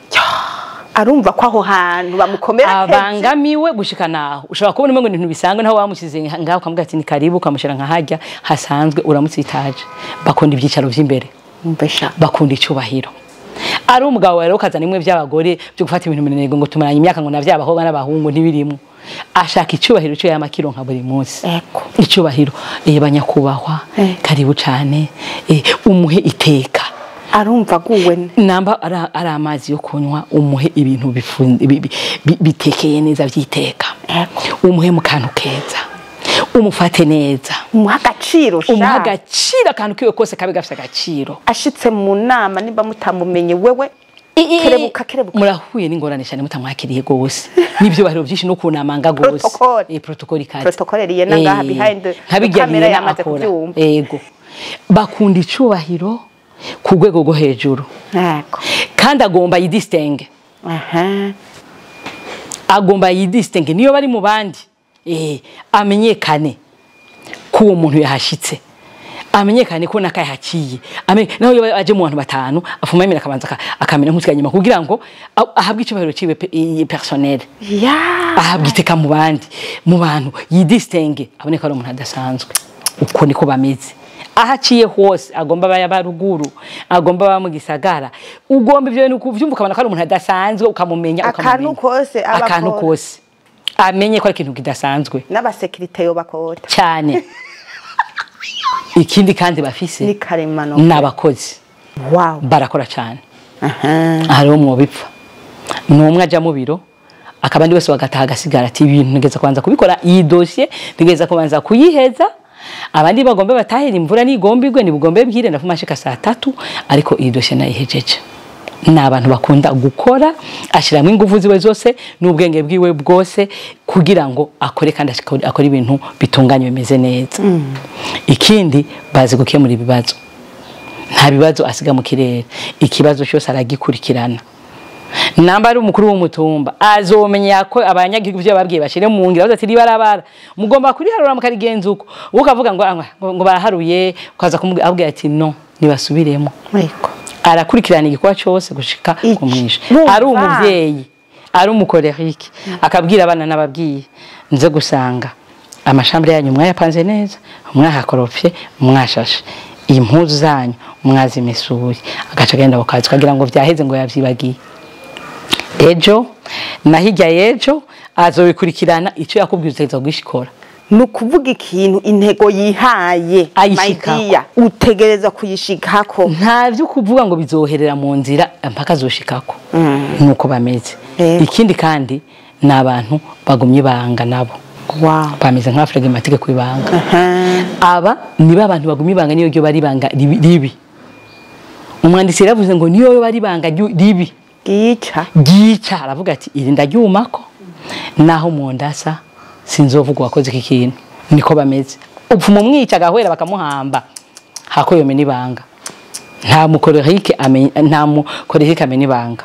Speaker 1: Arumva ko aho hantu bamukomera kenshi.
Speaker 2: Abangamiwe gushika naho ushobora kubona umengo ibintu bisanzwe, naho wamushyize ngaho ukamubwira ati ni karibu, ukamushyira nka hajya hasanzwe, uramutsitaje. Bakunda ibyicaro by'imbere,
Speaker 1: Mbesha.
Speaker 2: bakunda icubahiro. Ari umugabo rero ukazana imwe by'abagore byo gufata ibintu minengo ngo tumaranye imyaka ngo navyabaho n'abahungu ntibirimo. Ashaka icubahiro cyo yama kironka buri munsi.
Speaker 1: Eko.
Speaker 2: Icubahiro, banyakubahwa, karibu cane, umuhe iteka.
Speaker 1: Arumva guwe
Speaker 2: namba ari amazi yo kunywa, umuhe ibintu bitekeye neza byiteka. Umuhe mu kantu keza, umufate neza,
Speaker 1: umuha agaciro, sha.
Speaker 2: Umuha agaciro, akantu kiwe kose kabe gafite agaciro.
Speaker 1: Ashitse mu nama nimba mutamumenye wewe, kerebuka kerebuka.
Speaker 2: Murahuye n'ingorane cyane mutamwakiriye gose, n'ivyubahiro byinshi no kunamanga gose.
Speaker 1: Protocole.
Speaker 2: Protocole ikaze.
Speaker 1: Protocole riye nangaha behind the
Speaker 2: Nkabijya
Speaker 1: camera
Speaker 2: Liyena
Speaker 1: yamaze
Speaker 2: akora.
Speaker 1: kubyumva.
Speaker 2: Yego, bakunda icubahiro ku rwego rwo hejuru.
Speaker 1: Yego.
Speaker 2: Kandi agomba yidistingue. Agomba yidistingue niyo bari mu bandi, amenyekane ko uwo muntu yahashitse, amenyekane ko nakayahaciye, naho iyo aje mu bantu batanu afuma yemera akabanza akamera nk'usigaye inyuma kugira ngo ahabwe icubahiro ciwe personnel. Ahabwe iteka mu bandi, mu bantu, yidistingue, abone ko ari umuntu adasanzwe. Uko niko bameze. Aho aciye hose, agomba aba baruguru, agomba aba mu gisagara, ugomba ivyo bintu kuvyumva ukabona ko ari umuntu adasanzwe, ukamumenya,
Speaker 1: Akantu
Speaker 2: ukamumenya.
Speaker 1: kose aba
Speaker 2: Akantu
Speaker 1: akora.
Speaker 2: kose amenye ko ari ikintu kidasanzwe.
Speaker 1: N'abasekirite yo bakota.
Speaker 2: Cyane. Ikindi kandi bafise
Speaker 1: ni karemano.
Speaker 2: N'abakozi. Barakora cyane. Hariho mwobipfa n'umwe aja mu biro, akabandi bose bagataha, agasigara ati ibintu ntegeza kubanza kubikora, iyi dossier ntegeza kubanza kuyiheza, abandi bagombe batahira, imvura nigomba igwe nibugombe bwire, ndafuma shika saa 3, ariko iyi dossier nayihejeje. Ni abantu bakunda gukora, ashyiramo ingufu ziwe zose n'ubwenge bwiwe bwose kugira ngo akore, kandi akore ibintu bitunganye bimeze neza. Ikindi, bazi gukemura ibibazo, nta bibazo asiga mu kirere, ikibazo cyose aragikurikirana. Namba ari umukuru w'umutumba, azomenya ko abanyagihugu ibyo babwiye bashire mu ngiro, bavuze ati ribarabara mugomba kuriharura mukarigenza uko, wowe ukavuga ngo baraharuye, ukaza kumubwira ati no, nibasubiremo.
Speaker 1: Yego.
Speaker 2: Arakurikirana igikorwa cyose gushika
Speaker 1: Iki.
Speaker 2: ku mwisha.
Speaker 1: Bumva.
Speaker 2: Ari umuvyeyi, ari umucolérique, akabwira abana n'ababwiye nze gusanga amashambure yanyu mwayapanze neza, mwahakoropye, mwashashe impuzu zanyu mwazimesuye, agaca agenda bukazi ukagira ngo vyaheze, ngo yavyibagiye. Ejo na hirya y'ejo azobikurikirana, icyo yakubwiye utegerezwa kugishikora.
Speaker 1: Ni ukuvuga ikintu intego yihaye,
Speaker 2: Ayishikako.
Speaker 1: my dear, utegereza kuyishikako.
Speaker 2: Nta byo kuvuga ngo bizoherera mu nzira, mpaka azoshikako. Nuko bameze. Ikindi kandi ni abantu bagumye ibanga nabo. Bameze nka flegmatique ku ibanga. Aba niba abantu bagumye ibanga, niyo ryo bari ibanga ribi. Umwanditsi yaravuze ngo niyo bari ibanga ribi
Speaker 1: Gica.
Speaker 2: Gica, aravuga ati iri ndaryumako, naho mu ndasa sinzovuga wakoze iki kintu. Niko bameze. Upfuma umwica agahwera bakamuhamba hako yomena ibanga. Nta mucolérique amenya, nta mucolérique amenya ibanga.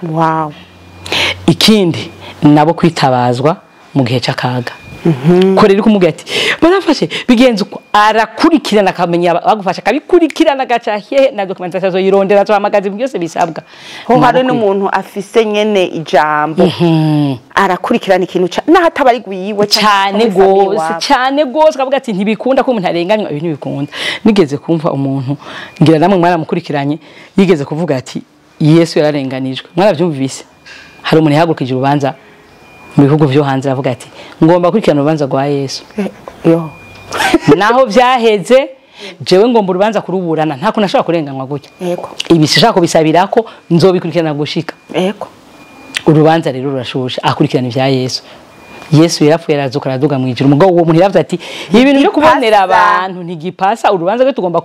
Speaker 2: Ikindi, nabo kwitabazwa mu gihe c'akaga. Ko rero kumubwira ati barafashe bigenze uko, arakurikirana akamenya bagufasha, akabikurikirana agaca hehe na documentation azoyirondera, azohamagaza ibintu byose bisabwa.
Speaker 1: Ho hari
Speaker 2: Nabo
Speaker 1: n'umuntu afise nyene ijambo, arakurikirana ikintu naho ataba ari gwiwe canke
Speaker 2: Cyane
Speaker 1: muri famille
Speaker 2: gose.
Speaker 1: iwabo.
Speaker 2: Cyane gose, akavuga ati ntibikunda ko umuntu arenganywa, ibi ntibikunda. Nigeze kumva umuntu, ngira namwe mwaramukurikiranye, yigeze kuvuga ati Yesu yararenganijwe. Mwaravyumvise? Hari umuntu yahagurukije urubanza mu bihugu vyo hanze, aravuga ati ngomba gukurikirana urubanza rwa Yesu.
Speaker 1: Yo.
Speaker 2: Naho vyaheze, jewe ngomba urubanza kuruburana, nta kuntu ashobora kurenganywa gutya. Ibi sinshaka kubisabira ko nzobikurikirana gushika. Urubanza rero rurashusha, akurikirana ivya Yesu. Yesu yarapfuye, arazuka, araduga mu ijuru. Mugabo uwo muntu yaravuze ati ibintu byo kubonera
Speaker 1: Ntigipasa.
Speaker 2: abantu ntigipasa, urubanza rwe tugomba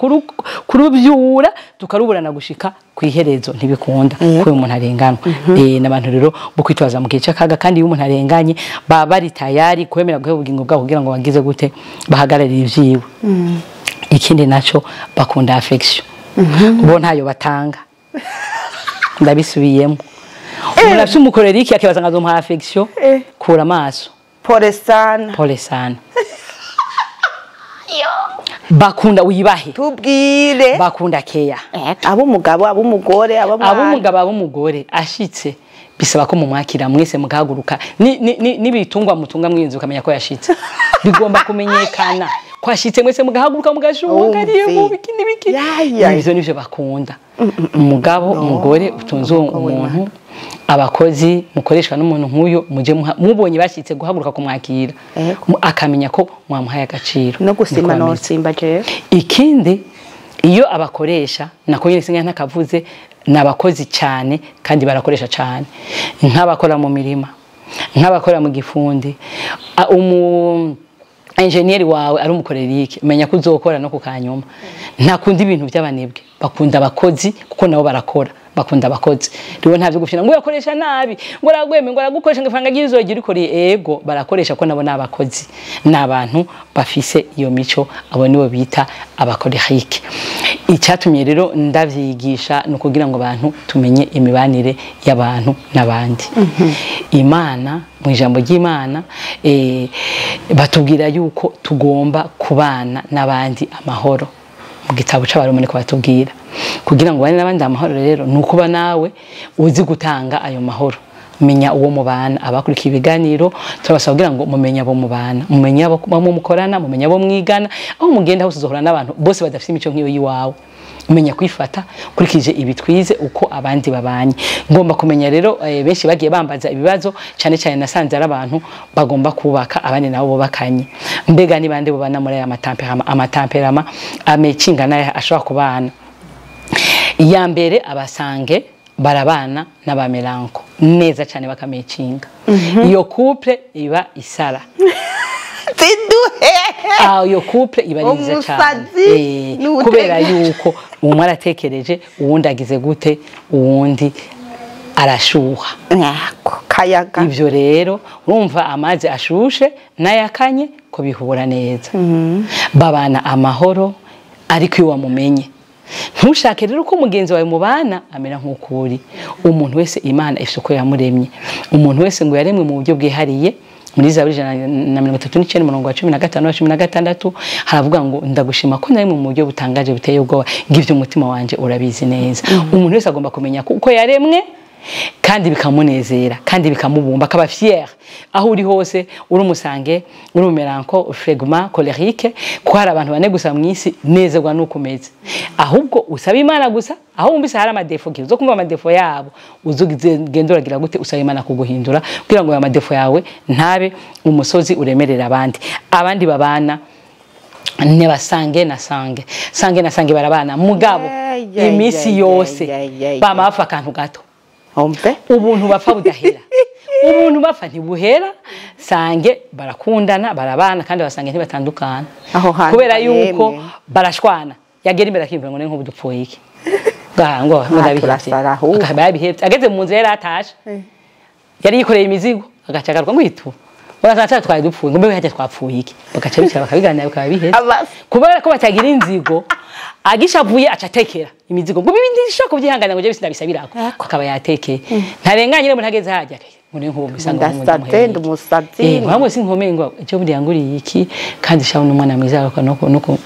Speaker 2: kurubyura tukaruburana gushika ku iherezo, ntibikunda ko uyu muntu arenganwa. N'abantu rero bo kwitwaza mu gihe c'akaga, kandi iyo umuntu arenganye baba bari tayari kwemera guheba ubugingo bwabo kugira ngo bagize gute, bahagararire ivyiwe. Ikindi naco, bakunda affection, bo ntayo batanga. Ndabisubiyemo, umuntu afite umucolérique akibaza ngo azomuha affection, kura amaso.
Speaker 1: Pole sana.
Speaker 2: Pole sana. Bakunda uyibahe.
Speaker 1: Tubwire.
Speaker 2: Bakunda keya.
Speaker 1: Abo umugabo, abo umugore, abo
Speaker 2: umugabo, abo umugore ashitse bisaba ko mumwakira mwese mugahaguruka. Nibitungwa mutunga mwinzu ukamenya ko yashitse. Bigomba kumenyekana. Ko ashitse mwese mugahaguruka mugashuka ariye mu biki nibiki. Ibyo nivyo bakunda. Umugabo, umugore utunze umuntu, abakozi mukoreshwa n'umuntu nk'uyo muje mubonye bashitse guhaguruka kumwakira akamenya ko mwamuhaye agaciro.
Speaker 1: No gusima no simba je.
Speaker 2: Ikindi iyo abakoresha nako nyine singa ntakavuze nabakozi cyane kandi barakoresha cyane, nk'abakora mu mirima, nk'abakora mu gifundi, umu engineer wawe ari umukorerike, menya ko uzokora no kukanyuma. Ntakunda ibintu by'abanebwe, bakunda abakozi kuko nabo barakora, bakunda abakozi. Rero ntavyo gufina ngo yakoresha nabi, ngo aragweme, ngo aragukoresha ngo ifanga ry'izogira ikoreye. Ego barakoresha ko nabo nabakozi, nabantu bafise iyo mico, abo nibo bita abakorerike. Icyatumye rero ndavyigisha no kugira ngo abantu tumenye imibanire y'abantu nabandi. Imana mu ijambo ry'Imana batubwira yuko tugomba kubana n'abandi amahoro. Mu gitabo c'Abaroma niko batubwira. Kugira ngo bane n'abandi amahoro rero nukuba nawe uzi gutanga ayo mahoro. Menya uwo mubana. Abakurikiye ibiganiro turabasaba kugira ngo mumenye abo mubana, mumenye abo mukorana, mumenye abo mwigana, aho mugenda hose uzohura n'abantu bose badafite imico nk'iyo yiwawe. Umenya kwifata kurikije ibitwize uko abandi babanye. Ngomba kumenya rero benshi bagiye bambaza ibibazo cyane cyane nasanze ari abantu bagomba kubaka abandi nabo bubakanye. Mbega ni bande bubana muri aya matamperama, amatamperama amekinga naye ashobora kubana. Iya mbere abasange barabana n'abamelanko neza cyane bakamekinga. Iyo couple iba isara. Iyo couple iba nziza cyane kubera yuko umwe aratekereje uwundi agize gute, uwundi arashuha.
Speaker 1: Kayaga.
Speaker 2: Ivyo rero urumva amazi ashushe n'ayakanye ko bihura neza. Babana amahoro ariko iyo wamumenye. Ntushake rero ko mugenzi wawe mubana amera nk'ukuri. Umuntu wese Imana ifite uko yamuremye. Umuntu wese ngo yaremwe mu buryo bwihariye. Muri Zaburi 139 umurongo wa 15 na 16 haravuga ngo ndagushima ko nari mu buryo butangaje buteye ubwoba, ngivyo umutima wanje urabizi neza. Umuntu wese agomba kumenya uko yaremwe kandi bikamunezera kandi bikamubumba akaba fier aho uri hose. Uri umusange, uri umumelanko, flegma, colérique, ko hari abantu bane gusa mwisi nezerwa nuko umeze. Ahubwo usaba Imana gusa aho wumvise hari amadefo ki uzo kumva amadefo yabo uzugenda uragira gute, usaba Imana kuguhindura kugira ngo ayo madefo yawe ntabe umusozi uremerera abandi. Abandi babana ne basange na sange, sange na sange barabana mugabo imisi yose bama bapfa akantu gato. Ubuntu bapfa budahera. Ubuntu bapfa ntibuhera. Sange barakundana barabana kandi basange ntibatandukana. Kubera yuko barashwana yagera imbere akimva ngo nko budupfuye iki. Ngo ndabihevye. Akaba ageze mu nzira yaratashe. Yari yikoreye imizigo agacagarwa ngo itu. Urasanga twari dupfuye ngo mbe hajya twapfuye iki. Bagaca bicara bakabiganira bikaba biheze. Kubera ko batagira inzigo agishavuye acatekera imizigo ngo bibindi shaka kubyihangana ngo je bisindabisabirako akaba yatekeye. Ntarenganye rero ntageze hajya ngo ne nkubo bisanga ngo
Speaker 1: ndamuhende umusazi.
Speaker 2: Ngo sinkomeye ngo cyo buri yanguriye iki kandi shaho n'umwana mwiza ariko nuko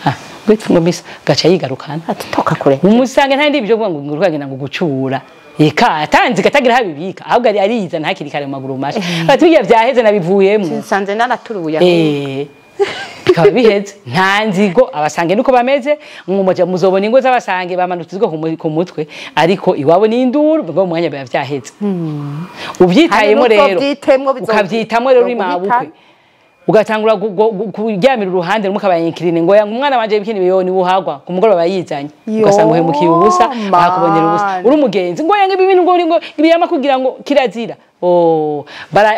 Speaker 2: gutyo ngo bisa gaca yigarukana
Speaker 1: atoka kure.
Speaker 2: Umusange nta ndi ibyo ngo ngo rwagenda ngo gucura. Eka atanzi katagira habibika ahubwo ari ariza ntakiri kare mu maguru masha. Batugiye vyaheze nabivuyemo.
Speaker 1: Sinsanze naraturuye.
Speaker 2: Bikaba biheze nta nzigo abasange nuko bameze mwumuja muzobona ingo z'abasange bamanutse inzigo ku mutwe ariko iwabo ni induru ngo mwanya biba vyaheze. Uvyitayemo rero ukavyitamo rero uri mabukwe ugatangura kuryamira uruhande rumwe kabayinkirine ngo yanga umwana wanje bikini biyoni uhagwa ku mugoroba bayizanye ugasanga uhemukiye ubusa akubonera ubusa uri umugenzi ngo yanga ibi bintu ngo ngo ibiyama kugira ngo kirazira.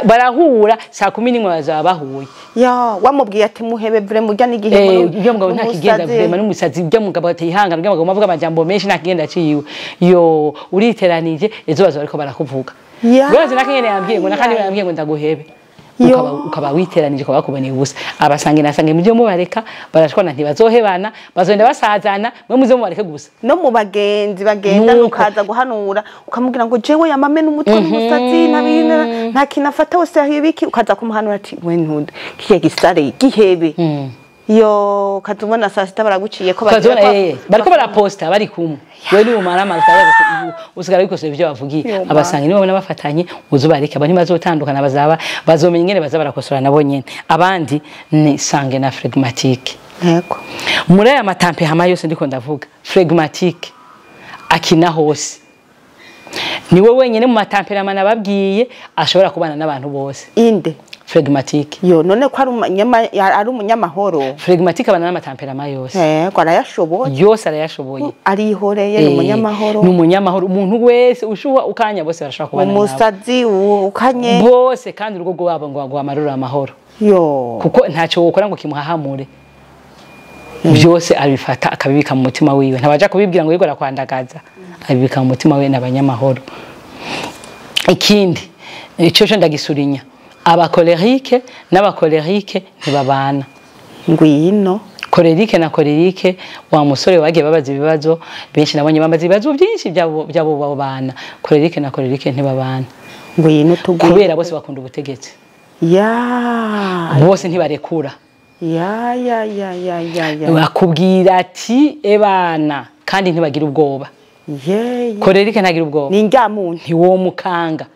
Speaker 2: Barahura saa 11 bazaba bahuye.
Speaker 1: Ya wamubwiye ati muhebe vure mujya n'igihe
Speaker 2: ibyo mugabo nta kigenda vure n'umusazi ibyo mugabo atihangana ibyo mugabo avuga amajambo menshi nta kigenda aciwe. Yo uriteranije ezo bazo ariko barakuvuga. Urazi nakengene yambwiye ngo nakandi yambwiye ngo ndaguhebe. Ukaba witeranije kwa bakuboneye ubusa. Abasange nasange mujye mubareka barashwana ntibazohebana bazonda basazana mwe muze mubareke gusa.
Speaker 1: No mu bagenzi bagenda nukaza guhanura ukamubwira ngo jewe yamame n'umutwe n'umusatsi nabina nta kinafata wose yahibiki ukaza kumuhanura ati we ntunda kiye gisare gihebe. Yo kazubona saa sita baraguciye ko
Speaker 2: ukazibona bariko baraposta bari kumwe, wewe ni umara amazi usigara bikosora ivyo bavugiye. Abasanga nibo babona bafatanye, uzubareke aba ntibazotandukana, bazaba bazomenya ingene baza barakosora nabo nyene. Abandi ni sanguin na phlegmatique.
Speaker 1: Yego.
Speaker 2: Muri aya matempérament yose ndiko ndavuga, phlegmatique akina hose, niwe wenyene mu matempérament nababwiye ashobora kubana n'abantu bose.
Speaker 1: Inde?
Speaker 2: Phlegmatique.
Speaker 1: Yo, none ko ari umunyamahoro?
Speaker 2: Phlegmatique abana n'amatempérament yose.
Speaker 1: Yego, arayashoboye.
Speaker 2: Yose arayashoboye.
Speaker 1: Arihoreye, ni umunyamahoro.
Speaker 2: Ni umunyamahoro, umuntu wese ushuha ukanya bose barashobora kubana nawe.
Speaker 1: Umusazi ukanye
Speaker 2: bose, kandi urugo rwabo ngo rwamarura amahoro.
Speaker 1: Yo.
Speaker 2: Kuko ntacyo wokora ngo kimuhahamure. Byose abifata akabibika mu mutima wiwe, ntabaja kubibwira ngo yigora kwandagaza, abibika mu mutima wiwe n'abanyamahoro. Ikindi ico cyo ndagisurinya, abacolérique n'abacolérique ntibabana.
Speaker 1: Ngwino.
Speaker 2: Colérique na colérique, wa musore wagiye babaza ibibazo benshi, nabonye bambaza ibibazo byinshi byabo byabo babana. Colérique na colérique ntibabana.
Speaker 1: Ngwino tugwe.
Speaker 2: Kubera bose bakunda ubutegetsi.
Speaker 1: Ya.
Speaker 2: Bose ntibarekura.
Speaker 1: Ya ya ya ya ya ya.
Speaker 2: Bakubwira ati ebana, kandi ntibagira ubwoba.
Speaker 1: Ye.
Speaker 2: Colérique ntagira ubwoba.
Speaker 1: Ni njyamuntu.
Speaker 2: Ntiwomukanga.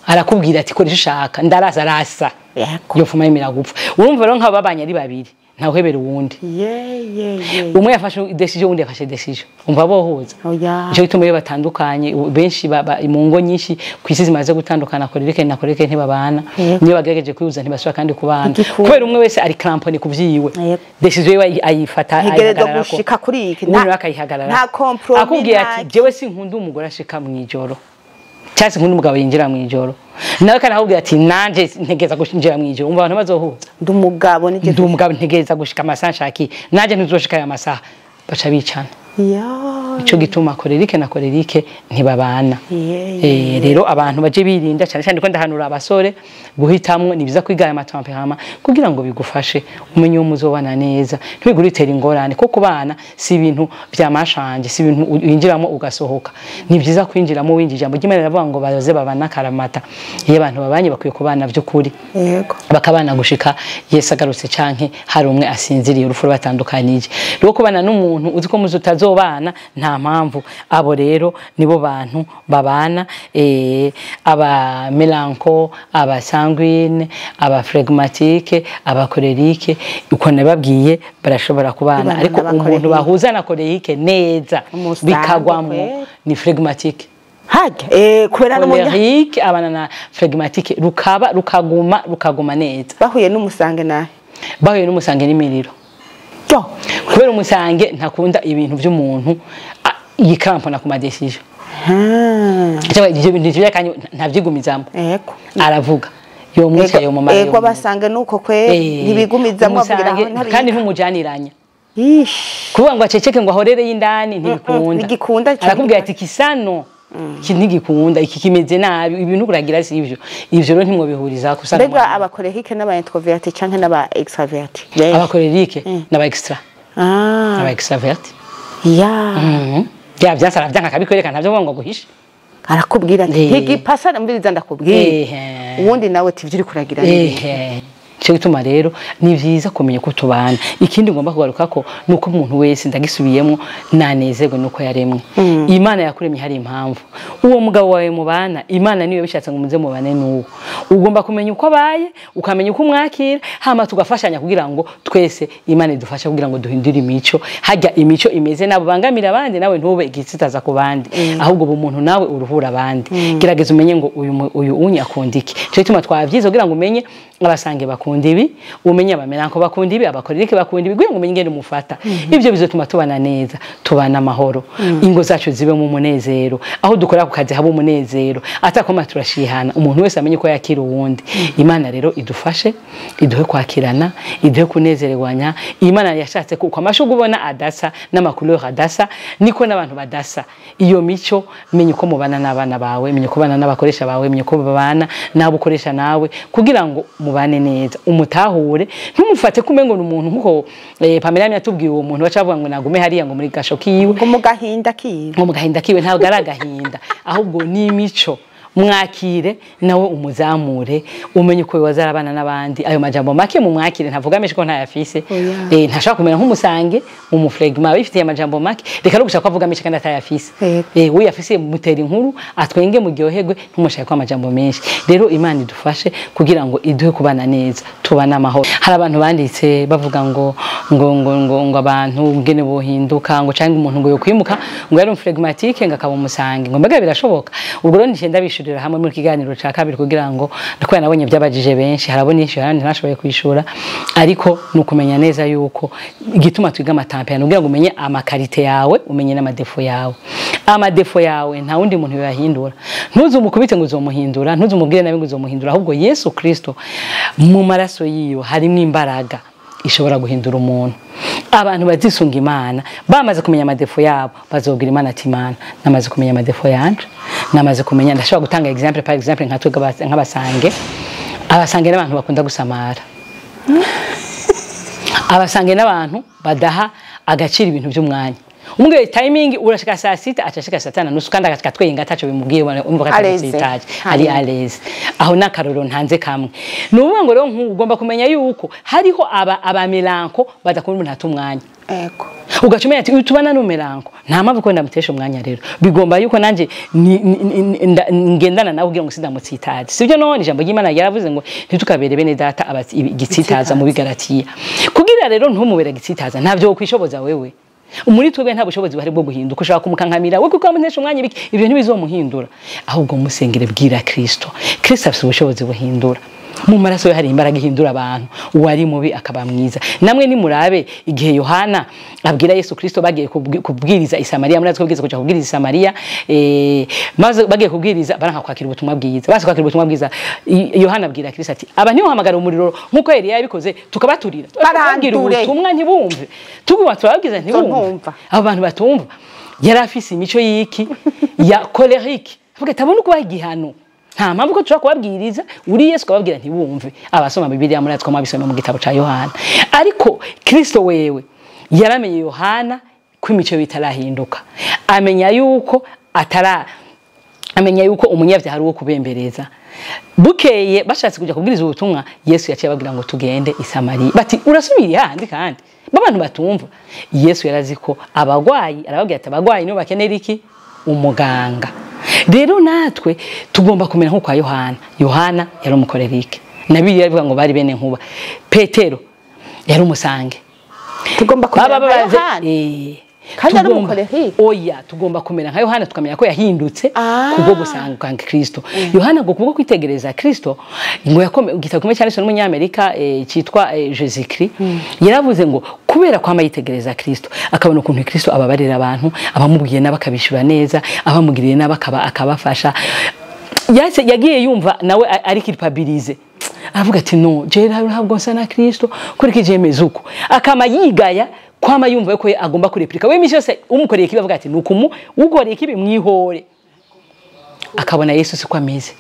Speaker 2: Arakubwira ati koresha ushaka, ndarasa rasa.
Speaker 1: Yego.
Speaker 2: Yofuma yemera gupfa. Urumva rero nk'abo babanye ari babiri, ntawuhebera uwundi.
Speaker 1: Ye ye ye.
Speaker 2: Umwe yafashe decision, uwundi yafashe decision. Umva bohuza.
Speaker 1: Oya.
Speaker 2: Ico gituma iyo batandukanye, benshi mu ngo nyinshi kwisi zimaze gutandukana, colérique na colérique ntibabana. Niyo bagerageje kwihuza ntibasubira kandi kubana. Kubera umwe wese ari crampon kuvyiwe. Decision yiwe ayifata,
Speaker 1: ayihagarara ko. Gushika kuri iki.
Speaker 2: Nta akayihagarara.
Speaker 1: Nta compromis.
Speaker 2: Akubwiye ati jewe sinkunda umugore ashika mwijoro. Cyase nkunda umugabo yinjira mwijoro. Nawe kandi akubwira ati nanje ntegeza gushinjira mwijoro. Umva abantu bazohuza.
Speaker 1: Ndi umugabo nigeze.
Speaker 2: Ndi umugabo ntegeza gushika amasaha nshaki. Nanje ntuzoshika aya masaha. Baca bicana.
Speaker 1: Ya.
Speaker 2: Ico gituma colérique na colérique ntibabana. Rero abantu baje birinda cyane cyane ko ndahanura abasore guhitamwo, ni biza kwiga aya matempérament kugira ngo bigufashe umenye uwo muzobana neza, ntibiguritera ingorane, kuko kubana si ibintu byamashanje, si ibintu winjiramo ugasohoka. Ni byiza kwinjiramo winjije ijambo ry'Imana riravuga ngo baze babana karamata. Iyo abantu babanye bakwiye kubana by'ukuri.
Speaker 1: Yego.
Speaker 2: Bakabana gushika Yesu agarutse canke hari umwe asinziriye urupfu rubatandukanije. Rero kubana n'umuntu uzi ko muzutazobana nta mpamvu. Abo rero nibo bantu babana, aba mélanco, aba sanguine, aba phlegmatique, aba colérique, uko nababwiye barashobora kubana, ariko umuntu bahuza na colérique neza bikagwamo ni phlegmatique.
Speaker 1: Hajya kubera
Speaker 2: n'umunyarike abana na phlegmatique rukaba rukaguma rukaguma neza.
Speaker 1: Bahuye n'umusange nahe?
Speaker 2: Bahuye n'umusange n'imiriro.
Speaker 1: Yo.
Speaker 2: Kubera umusange ntakunda ibintu by'umuntu yikampona ku madecision. Cyangwa ibyo bintu byakanye ntavyigumizamo.
Speaker 1: Yego.
Speaker 2: Aravuga. Yo mwica yo mama.
Speaker 1: Yego abasange nuko kwe ntibigumizamo avugira aho ntabi.
Speaker 2: Kandi ntumujaniranya.
Speaker 1: Ish.
Speaker 2: Kuvuga ngo aceceke ngo ahorere y'indani ntibikunda.
Speaker 1: Ntigikunda.
Speaker 2: Arakubwira ati kisano. Iki ntigikunda, iki kimeze nabi, ibintu kuragira si ivyo. Ivyo rero ntimwobihuriza kusa.
Speaker 1: Mbega abacolérique n'aba introverti canke n'aba extraverti?
Speaker 2: Abacolérique n'aba extra. Aba extraverti.
Speaker 1: Ya.
Speaker 2: Ya vyasara vyanka akabikwereka, ntavyo ngo guhisha.
Speaker 1: Arakubwira ati ntigipasa mbiriza ndakubwira. Ubundi nawe ati ivyo uri kuragira
Speaker 2: ni. Cyo gituma rero ni vyiza kumenya ko tubana. Ikindi ngomba kugaruka ko nuko umuntu wese ndagisubiyemo nanezerwe nuko yaremwe. Imana yakuremye hari impamvu. Uwo mugabo wawe mubana, Imana niyo bishatse ngo muze mubane nuwo. Ugomba kumenya uko abaye, ukamenya uko umwakira, hama tugafashanya kugira ngo twese Imana idufashe kugira ngo duhindure imico. Hajya imico imeze nabo bangamira abandi nawe ntube igitsitaza ku bandi. Ahubwo umuntu nawe uruhura abandi. Gerageza umenye ngo uyu unyakunda iki. Cyo gituma twavyize kugira ngo umenye abasange bakunda ibi, umenye abamelanko bakunda ibi, abacolérique bakunda ibi, kugira ngo umenye ingene umufata. Ivyo bizotuma tubana neza, tubana amahoro, ingo zacu zibe mu munezero, aho dukora ku kazi haba umunezero, atakoma turashihana, umuntu wese amenye ko yakira uwundi. Imana rero idufashe, iduhe kwakirana, iduhe kunezererwanya. Imana yashatse ko amashugu ubona adasa n'amacouleur adasa, niko n'abantu badasa. Iyo mico menye uko mubana n'abana bawe, menye uko bana n'abakoresha bawe, menye uko babana n'abo ukoresha nawe, kugira ngo mubane neza, umutahure, ntumufate kumengo n'umuntu nkuko Pamela yatubwiye uwo muntu bacavuga ngo nagume hariya ngo muri gasho kiwe,
Speaker 1: ngo mu gahinda kiwe,
Speaker 2: ngo mu gahinda kiwe. Ntabwo ari agahinda, ahubwo ni imico. Mwakire nawe umuzamure, umenye uko wazarabana n'abandi. Ayo majambo make mumwakire, ntavuga menshi ko ntayafise. Ntashaka kumera nk'umusange, umuflegma bifitiye amajambo make. Reka no gushaka avuga menshi kandi atayafise. We yafise mutera inkuru atwenge muryoherwe, ntumushake ko amajambo menshi. Rero Imana idufashe kugira ngo iduhe kubana neza, tubana amahoro. Hari abantu banditse bavuga ngo ngo ngo ngo ngo abantu ngene bohinduka, ngo canke umuntu ngo yokwimuka ngo yari umflegmatique ngo akaba umusange, ngo mbega birashoboka. Ubwo rero nje ndabishurira hamwe muri kiganiro ca kabiri kugira ngo ndiko nabonye byabajije benshi, harabona ishu harandi ntashoboye kwishura, ariko nukumenya neza yuko igituma twiga amatampera kugira ngo umenye amakarite yawe, umenye n'amadefo yawe. Amadefo yawe nta wundi muntu yoyahindura, ntuzumukubite ngo uzomuhindura, ntuzumubwire nabi ngo uzomuhindura, ahubwo Yesu Kristo mu maraso yiwe harimo imbaraga ishobora guhindura umuntu. Abantu bazisunga Imana bamaze kumenya amadefo yabo, bazobwira Imana ati Imana namaze kumenya amadefo yanje, namaze kumenya. Ndashobora gutanga example, par exemple nka twebwe nk'abasange. Abasange n'abantu bakunda gusamara, abasange n'abantu badaha agaciro ibintu by'umwanya. Umugabo timing urashika saa 6 acashika saa 5:30 kandi agashika twenga ataco bimubwiye, umva ko atitaje ari aleze. Aho nakaroro ntanze kamwe. Nuvuga ngo rero ugomba kumenya yuko hariho aba melanko badakunda umuntu atumwanya.
Speaker 1: Ego.
Speaker 2: Ugacumenya ati utubana no melanko nta mpamvu ko ndamutesha umwanya, rero bigomba yuko nanje ngendana nawe kugira ngo sindamutsitaze. Sibyo none ijambo ry'Imana yaravuze ngo ntitukabere bene data igitsitaza mu Bigalatiya. Kugira rero ntumubere igitsitaza ntavyo kwishoboza wewe. Muri twebwe nta bushobozi buhari bwo guhinduka, ushaka kumukankamira we kuko amuntesha umwanya ibiki, ibyo ntibizomuhindura. Ahubwo musengere, bwira Kristo. Kristo afite ubushobozi buhindura. Mu maraso ye hari imbaraga ihindura abantu, uwari mubi akaba mwiza. Namwe nimurabe igihe Yohana abwira Yesu Kristo bagiye kubwiriza i Samariya, muri twebwe kuja kubwiriza i Samariya, maze bagiye kubwiriza baranka kwakira ubutumwa bwiza. Basi kwakira ubutumwa bwiza, Yohana abwira Kristo ati aba ntihamagara umuriro nkuko Eliya yabikoze tukabaturira, barambwira ubutumwa ntibumve, tuguba turababwiza ntibumve. Abo bantu batumva yari afise imico yiki ya colérique, avuga tabona uko igihano. Nta mpamvu ko tushobora kubabwiriza uri Yesu kubabwira ntibumve. Abasoma Bibiliya muri atwa mwabisoma mu gitabo ca Yohana. Ariko Kristo wewe yaramenye Yohana ko imico bitarahinduka, amenya yuko atara, amenya yuko umunyavyaha ari uwo kubembereza. Bukeye bashatse kuja kubwiriza ubutumwa, Yesu yaciye ababwira ngo tugende i Samariya. Bati urasubira handi kandi babantu batumva. Yesu yarazi ko abagwayi, arababwira ati abagwayi nibo bakenera iki? Umuganga. Rero natwe tugomba kumera nko kwa Yohana. Yohana yari umukorerike, na Bibiliya ivuga ngo bari bene nkuba. Petero yari umusange.
Speaker 1: Tugomba kumera nka Yohana. Kandi ari umukorerike.
Speaker 2: Oya, tugomba kumera nka Yohana tukamenya ko yahindutse kubwo gusanga Kristo. Yohana ngo kubwo kwitegereza Kristo ngo yakome igitabo kimwe cyanditswe n'umunyamerika cyitwa Jésus Christ. Yaravuze ngo kubera kwama yitegereza Kristo akabona ukuntu Kristo ababarira abantu, abamubwiye nabakabishura neza, abamugiriye nabakaba akabafasha. Yase yagiye yumva nawe ari culpabilize. Aravuga ati no, je ntabwo nsa na Kristo kuri kijemeza uko. Akama yigaya kwama yumva ko agomba kureplika. We misi yose umukoreye kibi avuga ati nukumu ukoreye kibi mwihore. Akabona Yesu siko ameze.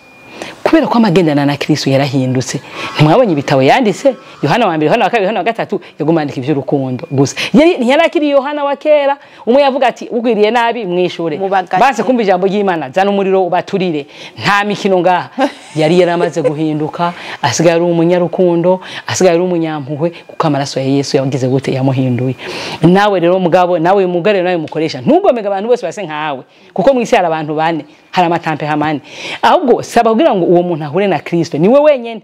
Speaker 2: Kubera ko amagendana na Kristo yarahindutse. Ntimwabonye ibitabo yanditse Yohana wa mbere, Yohana wa kabiri, Yohana wa gatatu, yaguma andika ivy'urukundo gusa. Yari ntiyarakiri Yohana wa kera, umwe yavuga ati ugwiriye nabi mwishure. Banse kumva ijambo ry'Imana, zana umuriro ubaturire. Nta mikino ngaha. Yari yaramaze guhinduka, asigaye ari umunyarukundo, asigaye ari umunyampuhwe kuko amaraso ya Yesu yagize gute yamuhinduye. Nawe rero mugabo, nawe mugare nawe mukoresha, ntugomega abantu bose base nkawe, kuko mwisi hari abantu bane, hari amatampe hamane. Ahubwo saba kugira ngo uwo muntu ahure na Kristo, niwe wenyene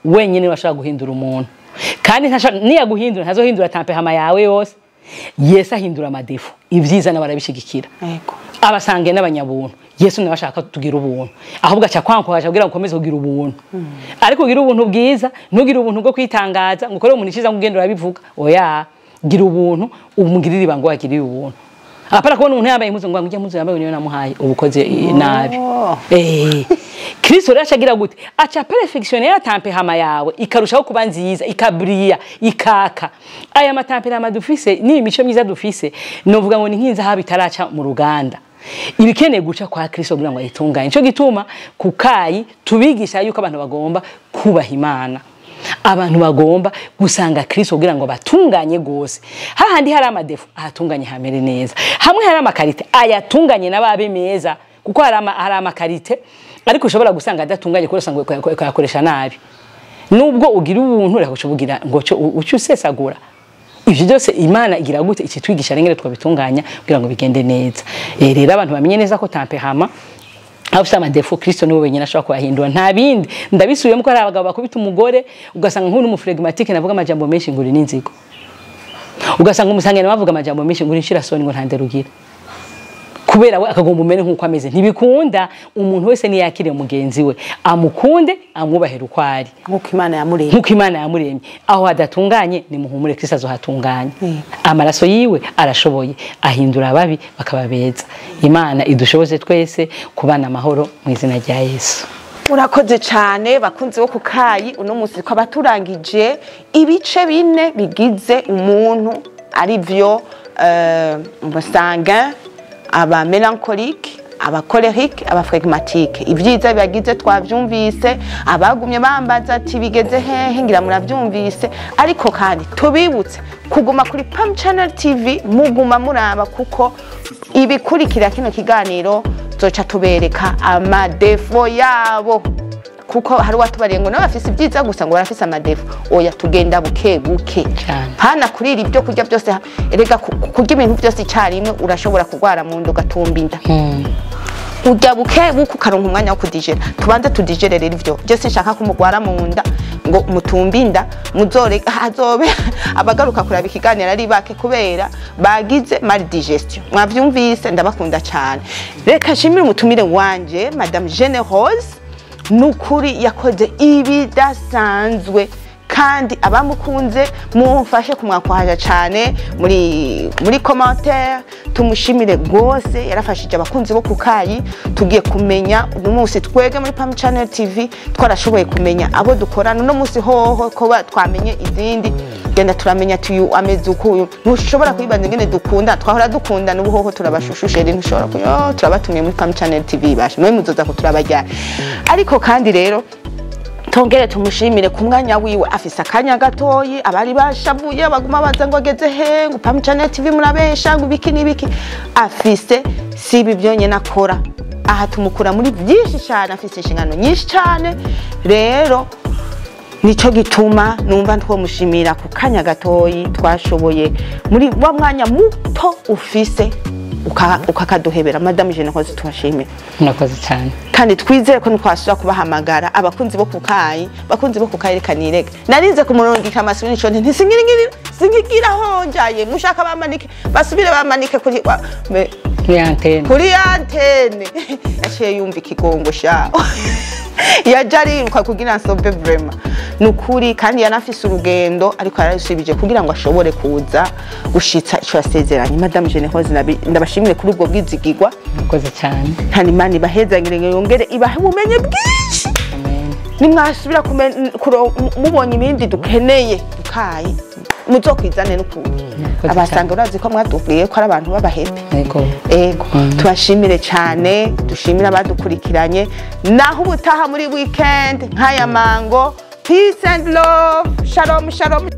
Speaker 2: wenyene washaka guhindura umuntu. Kandi niyaguhindura ntazohindura tampe hama yawe yose. Yesu ahindura amadefu, ibyiza n'abarabishigikira.
Speaker 1: Yego.
Speaker 2: Abasange n'abanyabuntu, Yesu nawe ashaka tugira ubuntu. Ahubwo aca kwankoraje kugira ngo ukomeze kugira ubuntu. Ariko ugira ubuntu bwiza, ntugira ubuntu bwo kwitangaza, ngo ukore umuntu iciza ngo ugende urabivuga. Oya, gira ubuntu, umugirire ibanga wagiriye ubuntu. Apara kubona umuntu yambaye impuzu ngo ngujye impuzu yambaye niyo namuhaye ubukoze nabi. Kristo rero acagira gute? Aca perfectionner ya tempérament yawe ikarushaho kuba nziza, ikabriya, ikaka. Aya matempérament dufise ni imico myiza dufise, novuga ngo ni nkinza haba itaraca mu ruganda. Ibikeneye guca kwa Kristo kugira ngo ayitunganye. Nico gituma kukayi tubigisha yuko abantu bagomba kubaha Imana. Abantu bagomba gusanga Kristo kugira ngo batunganye gose. Hahandi hari amadefu ahatunganye hamere neza. Hamwe hari amakarite ayatunganye n'ababe meza. Kuko hari ama qualités ariko ushobora gusanga adatunganye, kuko usanga ukayakoresha nabi. Nubwo ugira ubuntu, reka ucubugira ngo uce usesagura. Ivyo byose Imana igira gute ikitwigisha rengere twabitunganya kugira ngo bigende neza. Rero abantu bamenye neza ko tempérament aho ufite ama défauts, Kristo niwe wenyine ashobora kuyahindura, nta bindi. Ndabisubiyemo ko hari abagabo bakubita umugore, ugasanga nk'uyu n'umu flegmatique navuga amajambo menshi ngo uri n'inzigo, ugasanga umu sanguin bavuga amajambo menshi ngo uri inshirasoni, ngo ntande rugira, kubera we akagomba umere nk'uko ameze. Ntibikunda. Umuntu wese niyakire mugenzi we, amukunde, amwubahire uko ari,
Speaker 1: nk'uko Imana yamuremye.
Speaker 2: Nk'uko Imana yamuremye. Aho hadatunganye nimuhumure, Kristo azohatunganya. Amaraso yiwe arashoboye, ahindura ababi bakaba beza. Imana idushoboze twese kubana amahoro mu izina rya Yesu.
Speaker 1: Murakoze cyane, bakunzi bo ku kayi. Uno munsi twaba turangije ibice bine bigize umuntu, ari byo umu sanguin, aba mélancolique, aba colérique, aba flegmatique. Ibyiza bibagize twabyumvise. Abagumye bambaza ati bigeze hehe, ngira murabyumvise. Ariko kandi tubibutse kuguma kuri Pam Channel TV, muguma muraba, kuko ibikurikira kino kiganiro zoca tubereka ama défauts yabo, kuko hari uwatubariye ngo nabo bafise ibyiza gusa, ngo barafise ama défauts. Oya, tugenda buke buke.
Speaker 2: Cyane.
Speaker 1: Hana kurira ibyo kurya byose, erega kurya ibintu byose icyarimwe urashobora kurwara mu nda, ugatumba inda. Urya buke buke, ukaronka umwanya wo kudigérer. Tubanze tudigérer rero ivyo byose. Nshaka ko mugwara mu nda ngo mutumbe inda, muzore hazobe abagaruka kuraba ikiganiro ari bake kubera bagize mal digestion. Mwavyumvise, ndabakunda cyane. Reka nshimire umutumire wanje, Madame Generose. Nukuri yakoze ibidasanzwe, kandi abamukunze mumfashe kumwakwaja cyane muri commentaire. Tumushimire rwose, yarafashije abakunzi bo kukayi. Tugiye kumenya uno munsi, twege muri Pam Channel TV twarashoboye kumenya abo dukorana uno munsi hoho ko twamenye izindi. Genda turamenya tuyu ameze ukuyu, ntushobora kwibaza ingene dukunda, twahora dukundana, ubu hoho turabashushushe. Rero ntushobora kuyo turabatumiye muri Pam Channel TV, basha mwe muzoza ko turabajyana. Ariko kandi rero tongere tumushimire ku mwanya wiwe, afise akanya gatoyi. Abari bashavuye baguma baza ngo ageze he, ngo Pam Channel TV murabesha, ngo ibiki n'ibiki, afise si ibi byonyine akora aha, tumukura muri byinshi cyane, afise inshingano nyinshi cyane. Rero nico gituma numva twomushimira ku kanya gatoyi twashoboye muri wa mwanya muto ufise ukakaduhebera. Madame Generose, tubashimire.
Speaker 2: Murakoze cyane.
Speaker 1: Kandi twizere ko ntitwasubira kubahamagara. Abakunzi bo kukayi, bakunzi bo kukayi, reka nirege narinze kumurungika amasubira ico nti sinkigira honjaye mushaka bamanike, basubire bamanike kuri
Speaker 2: Kuri antene.
Speaker 1: Kuri antene. Yaciye yumva ikigongo shaho, yaje ariruka kugira nsobe. Vraiment, nukuri kandi yanafise urugendo, ariko yararusubije kugira ngo ashobore kuza gushitsa ico yasezeranye. Madame Generose, ndabashimire kuri ubwo bwizigirwa.
Speaker 2: Murakoze cyane.
Speaker 1: Kandi Imana ibahezangire ngo yongere ibahe ubumenyi bwinshi.
Speaker 2: Amen.
Speaker 1: Nimwasubira mubonye ibindi dukeneye dukayi, muzokwizane n'ukuntu
Speaker 2: Murakoze.
Speaker 1: Abasanga urazi ko mwatubwiye ko ari abantu b'abahepe.
Speaker 2: Yego.
Speaker 1: Ego, tubashimire cyane, dushimire abadukurikiranye. Naho ubutaha muri weekend nk'aya mango. Peace and love, shalom shalom.